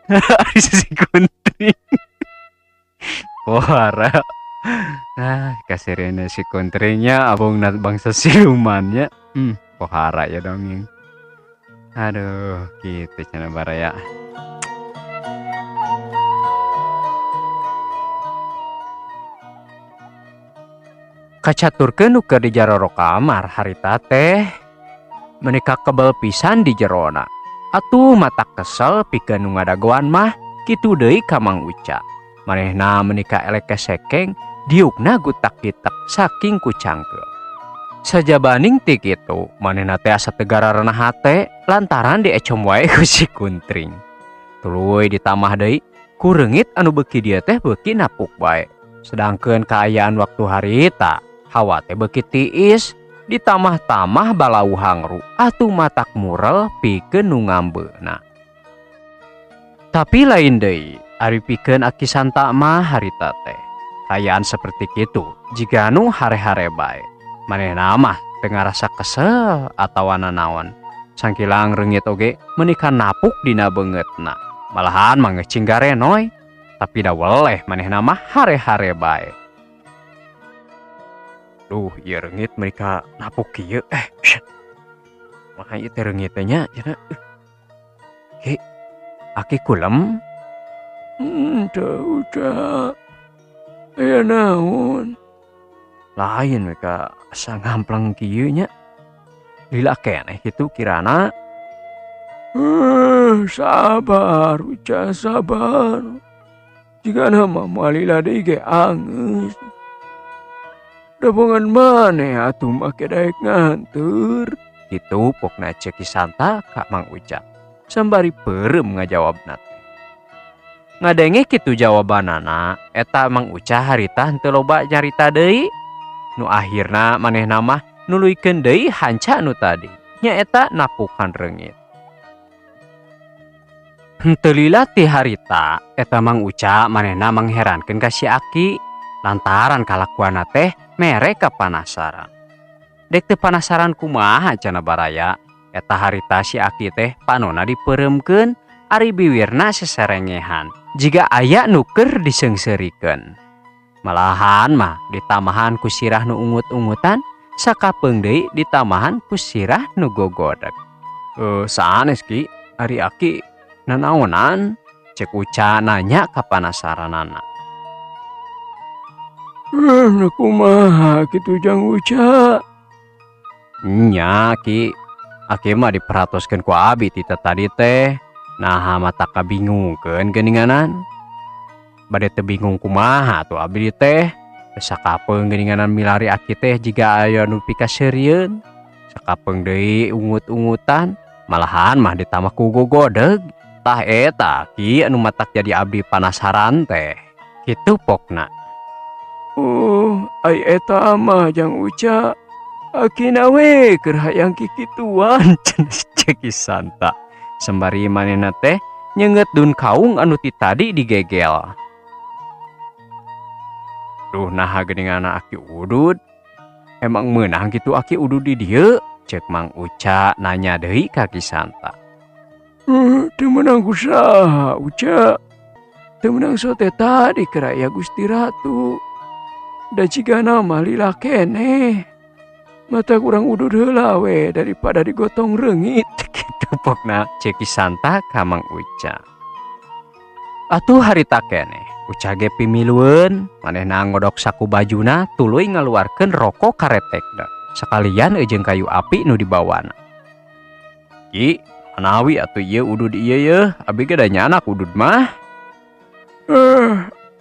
Ari si Kuntring. Pohara. Nah, kasirena si Kuntringnya abong bangsa silumannya. Pohara ya dongeng. Aduh, gitu cenah baraya. Kacaturkeun nu keur di jaroro kamar harita teh menika kebel pisan di jerona. Atuh mata kesel pikeun nu ngadagoan mah kitu deui ka Mang Uca. Manehna menika elek kesekeng diukna gutak-gitak saking ku cangkeul. Sajabaning ti kitu manehna teh asa teu gararana hate lantaran diecom wae ku si Kuntring. Tuluy ditamah deui ku reungit anu beuki dieu teh beuki napuk wae. Sedangkeun kaayaan waktu harita hawa teh beuki tiis ditamah-tamah balau hangru atuh matak murel pikeun nu ngambeuna. Tapi lain deui ari pikeun Aki Santa mah harita teh. Kaayaan seperti kitu jiga nu hare-hare bae. Manehna mah teu ngarasa kesel atawa nanaon. Sangkilang reungit oge meuni napuk dina beungeutna. Malahan mah geus cinggarenoy. Tapi da weleh manehna mah hare-hare bae. Duh, ieu reungit meuni napuk kieu. Mah ieu teh reungit teh nya cenah. Ki, Aki kulem? Teu Uca. Aya naon? Lain we ka asa ngamplang kieu nya. Lila keneh kitu kirana. Sabar Uca, sabar. Jigana mah moal lila deui ge angeus. Dabongan maneh atuh make daek nganteur. Kitu pokna cek Ki Santa ka Mang Uca. Sambari peureum ngajawabna teh. Ngadenge kitu jawabanana, eta Mang Uca harita henteu loba nyarita deui. Nu akhirna manehna mah nuluykeun deui hanca nu tadi nyaeta napukan reungit. Henteu lila ti harita eta Mang Uca manehna mangherankeun ka si Aki lantaran kalakuanna teh mere kapanasaran. Dek teu panasaran kumaha cenah baraya eta harita si Aki teh panona dipeureumkeun ari biwirna seserengehan jiga aya nu keur diseungseurikeun. Malahan mah ditamahan ku sirah nu ungut-ungutan sakapeung deui ditamahan ku sirah nu gogodeg. Sanes Ki, ari Aki nanaonan? Cek Uca nanya kapanasaranana. Kumaha kitu Jang Uca? Nya Ki, Aki mah diperhatoskeun ku abi ti tadi teh. Naha mata kabingungkeun geuninganan. Bade teu bingung kumaha atuh abdi teh. Sakapeung geuninganan milari Aki teh jiga aya nu pikaseurieun. Sakapeung deui ungut-ungutan, malahan mah ditambah ku gogodeg. Tah eta Ki anu matak jadi abdi panasaran teh. Kitu pokna. Oh, ai eta mah Jang Uca. Akina we keur hayang kikituan cenah cek Ki Santa. Sembari manehna teh nyeungeut dun kaung anu ti tadi digegel. Duh naha geuninganna Aki udud. Emang meunang kitu Aki udud di dieu? Cek Mang Uca nanya deui ka Ki Santa. Teu meunang ku saha Uca. Teu meunang sote tadi keur aya Gusti Ratu. Da jigana mah lila keneh. Mata kurang udud heula we daripada digotong reungit. Kitu pokna cek Ki Santa ka Mang Uca. Atuh harita keneh Uca ge pimilueun, manehna ngodok saku bajuna tuluy ngaluarkeun rokok karetekna sakalian jeung kayu api nu dibawana. Ki, manawi atuh ieu udud ieu yeuh, abi ge da nyanak udud mah.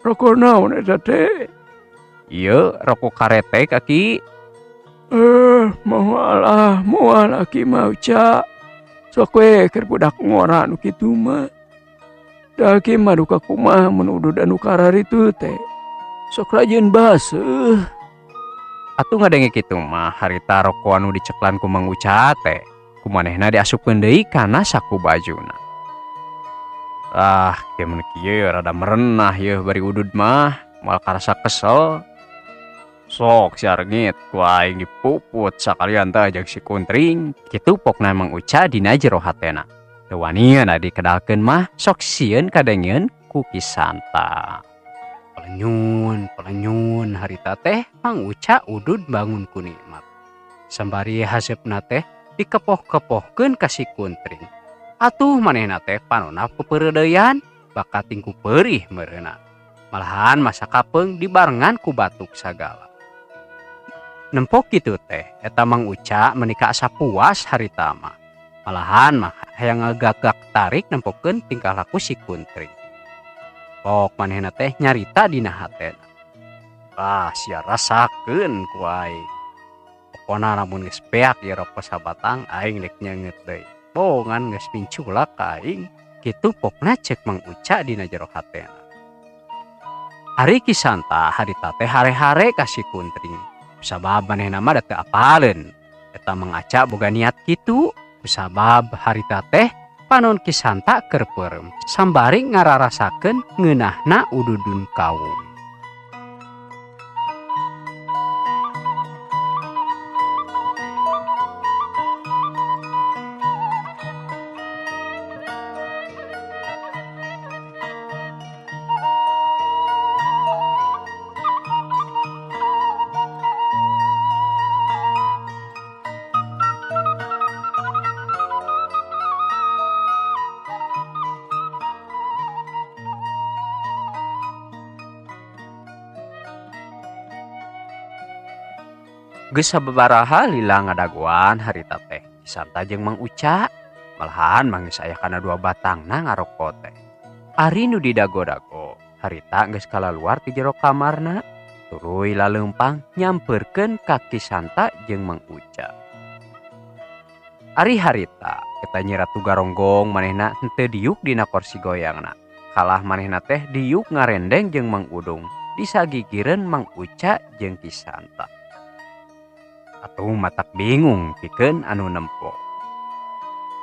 Rokok naon eta teh? Ieu rokok karetek Aki. Moal moal Aki mah Uca. Sok we keur budak ngora nu kitu mah. Da Aki mah duka kumaha mun udud anu kararitu teh. Sok rajin baseuh. Atuh ngadenge kitu mah harita rokok anu diceklan ku Mang Uca teh. Kumanehna diasupkeun deui kana saku bajuna. Ah, kieu mun kieu rada merenah yeuh bari udud mah, moal karasa kesel. Sok si Arngit ku aing dipuput sakalian teh jeung si Kuntring. Kitu pokna Mang Uca dina jero hatena. Teu wanian dikedalkeun mah sok sieun kadengeun ku Ki Santa. Pelenyun, pelenyun harita teh Mang Uca udud bangun ku nikmat. Sambari haseupna teh dikepoh-kepohkeun ka si Kuntring. Atuh manehna teh panona pepeureudeyan bakat tingku perih meureuna. Malahan masa kapeung dibarengan ku batuk sagala. Nempok kitu teh eta Mang Uca meuni asa puas harita mah. Malahan mah hayang ngagagak tarik nempokeun tingkah laku si Kuntring. Pok manehna teh nyarita dina hatena. Ah, sia rasakeun ku aing. Pokona lamun geus beak ieu rokok sabatang aing rek nyeungeut deui. Bongan geus minculak ka aing. Kitu pokna cek Mang Uca dina jero hatena. Ari Ki Santa harita teh hare-hare ka si Kuntring. Sabab manehna mah da teu apaleun. Eta Mang Aca boga niat kitu. Sabab harita teh panon Ki Santa keur peureum sambari ngararasakeun ngeunahna ududun kaung. Geus sababaraha lila ngadagoan harita teh Ki Santa jeung Mang Uca. Malahan mah geus aya kana dua batangna ngaroko teh. Ari nu didago-dago harita geus kalaluar ti jero kamarna tuluy laleumpang nyamperkeun ka Ki Santa jeung Mang Uca. Ari harita eta Nyi Ratu Garonggong manehna henteu diuk dina kursi goyangna. Kalah manehna teh diuk ngarendeng jeung Mang Udung disagigireun Mang Uca jeung Ki Santa. Atuh matak bingung pikeun anu nempo.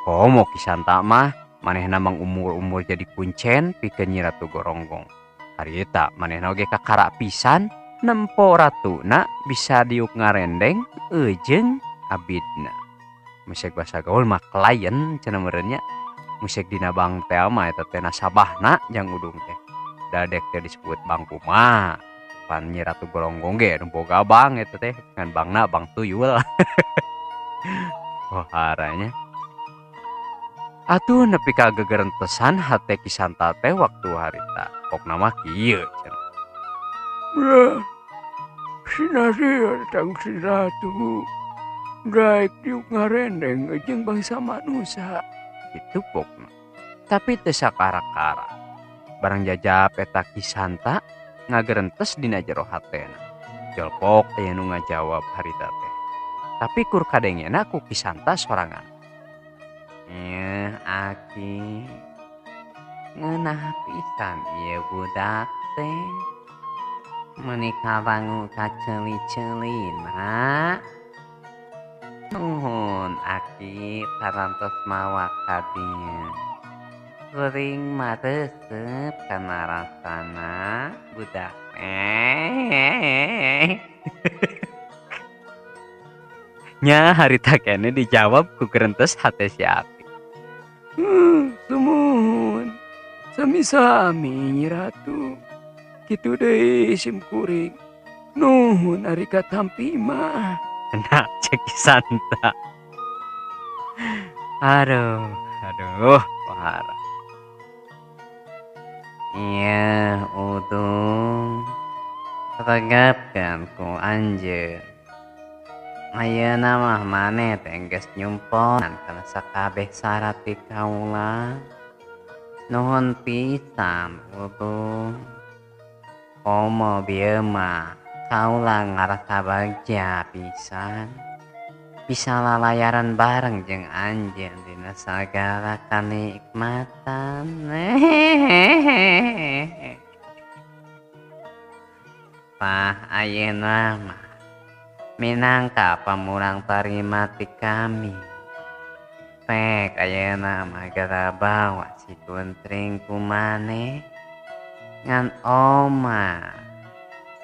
Komo Ki Santa mah manehna mang umur-umur jadi kuncen pikeun Nyi Ratu Goronggong. Harita manehna oge kakara pisan nempo ratuna bisa diuk ngarendeng eujeung abidna. Musik bahasa gaul mah klien cenah meureun nya. Musik dina bank teh mah eta teh nasabahna Jang Udung teh. Dadek teh disebut bank kumaha. Pan Nyi Ratu Goronggong ge nu boga bank eta teh ngan bankna bank tuyul. Wah, atuh nepi ka gegerentesan hate Ki Santa teh waktu harita. Pokna mah kieu cenah. Beuh, sinaria tang si ratu. Daek diuk ngarendeng jeung bangsa manusia. Kitu pokna. Tapi teu sakara-kara. Barang jajap eta Ki Santa ngagerentes dina jero hatena. Jolpok aya nu ngajawab harita teh. Tapi kur kadengena ku Ki Santa sorangan. Ieu aki ngeunah pisan ieu budak teh. Meuni kawangu kaceuli-ceulina. Nuhun aki parantos mawa ka dieu. Kuring maresep kana rasana budak teh. Nya harita keneh dijawab ku gerentes hate si Aki. Sumuhun sami-sami Nyi Ratu. Kitu deui sim kuring. Nuhun ari katampi mah. Nah, cek Ki Santa. Aduh, aduh, wahara. Iya, Udung. Regapkeun ku anjeun. Ayeuna mah maneh teh geus nyumponan kana sakabeh syarat ti kaula. Nuhun pisan, Udung. Komo bieu mah kaula ngarasa bagja pisan. Bisa lalayaran bareng jeung anjeun dina sagala kanikmatan. Pah ayeuna mah minangka pamurang tarima ti kami. Pek ayeuna mah geura bawa si Kuntring ku maneh ngan oma.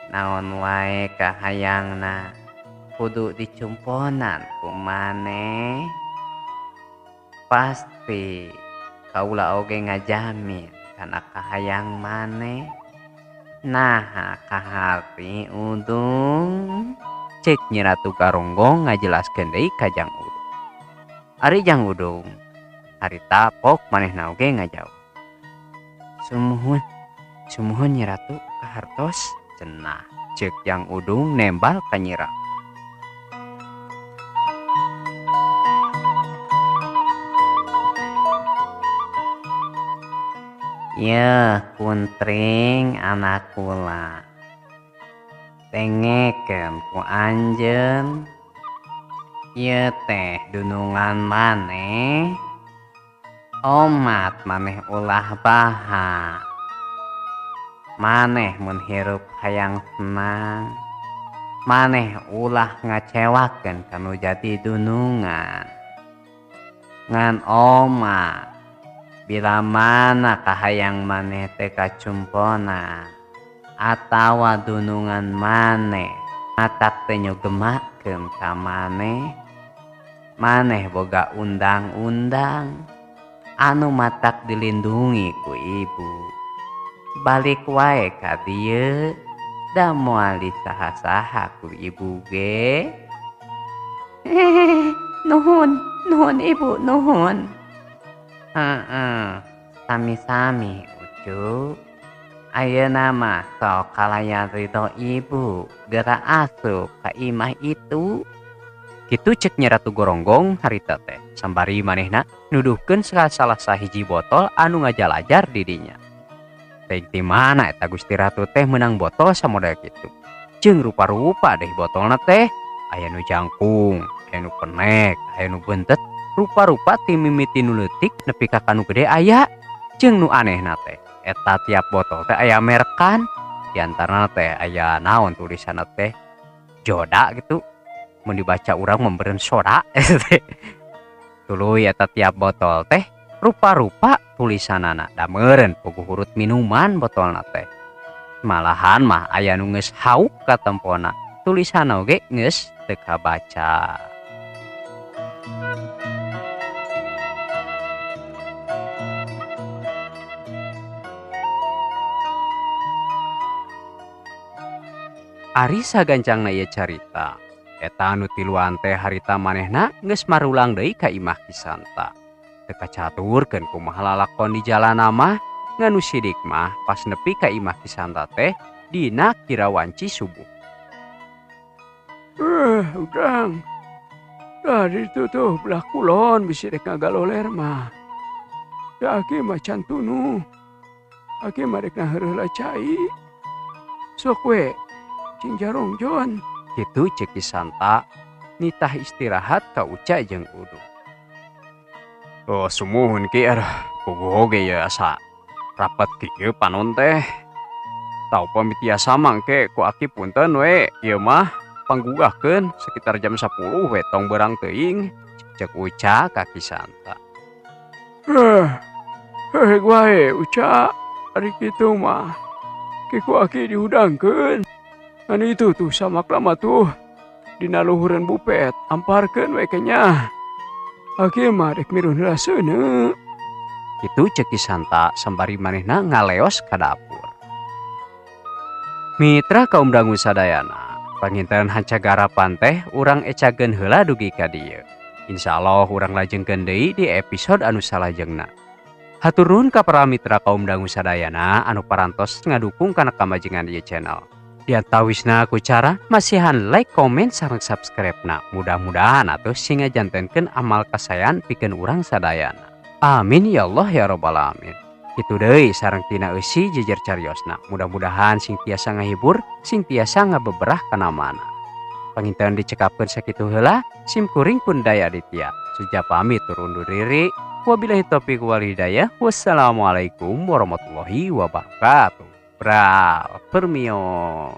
Naon wae kahayangna kudu dicumponan ku maneh. Pasti kaula oge ngajamin kana kahayang maneh. Naha kaharti Udung? Cek Nyi Ratu Garonggong ngajelaskeun deui ka Jang Udung. Ari Jang Udung harita pok manehna oge ngajawab. Sumuhun, sumuhun Nyi Ratu kahartos cenah. Cek Jang Udung nembal ka Nyi Ratu. Yeuh Kuntring anak kula. Dengekeun ku anjeun. Ieu teh dunungan maneh. Omat maneh ulah baha. Maneh mun hirup hayang senang. Maneh ulah ngacewakeun kanu jadi dunungan. Ngan omat bila mana kahayang maneh teh kacumpona atawa dunungan maneh matak teh nyugemakeun ka maneh, maneh boga undang-undang anu matak dilindungi ku ibu. Balik wae ka dieu da moal disaha-saha ku ibu ge. Nuhun, nuhun ibu, nuhun. Heeh, sami-sami Ucu. Ayeuna mah sok kalayan ridho ibu geura asup ka imah itu. Kitu cek Nyi Ratu Goronggong harita teh sambari manehna nuduhkeun salah sahiji botol anu ngajalajar di dinya. Teuing ti mana eta Gusti Ratu teh meunang botol samodel kitu. Jeung rupa-rupa deh botolna teh, aya nu jangkung, aya nu penek, aya nu bentet, rupa-rupa ti mimiti nu leutik nepi ka kanu gede aya. Jeung nu anehna teh eta tiap botol teh aya merekan, di antarana teh aya naon tulisanna teh Joda gitu. Mun dibaca urang memberen soda teh. Tuluy eta tiap botol teh rupa-rupa tulisanana da meureun puguh hurut minuman botolna teh. Malahan mah aya nu geus hauk katempona, tulisan oge geus teu kabaca. Ari sagancangna ieu carita, eta anu tiluan teh harita manehna geus marulang deui ka imah Ki Santa. Teu kacaturkeun kumaha lalakon di jalana mah, ngan nu sidik mah pas nepi ka imah Ki Santa teh dina kira wanci subuh. Ujang. Dari itu tuh belah kulon bisi rek ngagaloler mah. Da aki mah can tunu. Aki mah rek ngaheureuh cai. Sok we cing jarong jon. Kitu ceuk Ki Santa nitah istirahat ka Uca jeung Udung. Oh sumuhun Ki, aduh puguh oge ye asa rapet kieu panon teh. Tau pami tiasa mangke ku aki punten we ieu mah panggugahkeun sekitar jam 10 we tong berang teuing, cek Uca ka Ki Santa. Heh wae Uca, ari kitu mah ki ku aki dihudangkeun. Ngan itu tuh samak lama tuh dina luhureun bupet amparkeun we kenya. Aki mah rek mirun heula seuneu. Kitu ceuk Ki Santa sambari manehna ngaleos ka dapur. Mitra kaum dangu sadayana, panginten hancagarapan teh urang ecageun heula dugi ka dieu. Insyaallah urang lajengkeun deui di episode anu salajengna. Hatur nuhun ka para mitra kaum dangu sadayana anu parantos ngadukung kana kamajengan ieu channel. Diantawisna ku cara masihan like, komen, sareng subscribe-na. Mudah-mudahan atuh sing ngajantenkeun amal kasayan pikeun urang sadayana. Amin ya Allah ya rabbal alamin. Kitu deui sareng tina eusi jejer cariosna. Mudah-mudahan sing tiasa ngahibur, sing tiasa ngabeberah kana mana. Panginten dicekapkeun sakitu heula, sim kuring pun Daya Aditya. Suja pamit turun undur diri. Wabillahi taufiq wal hidayah. Wassalamualaikum warahmatullahi wabarakatuh. Bral, permios.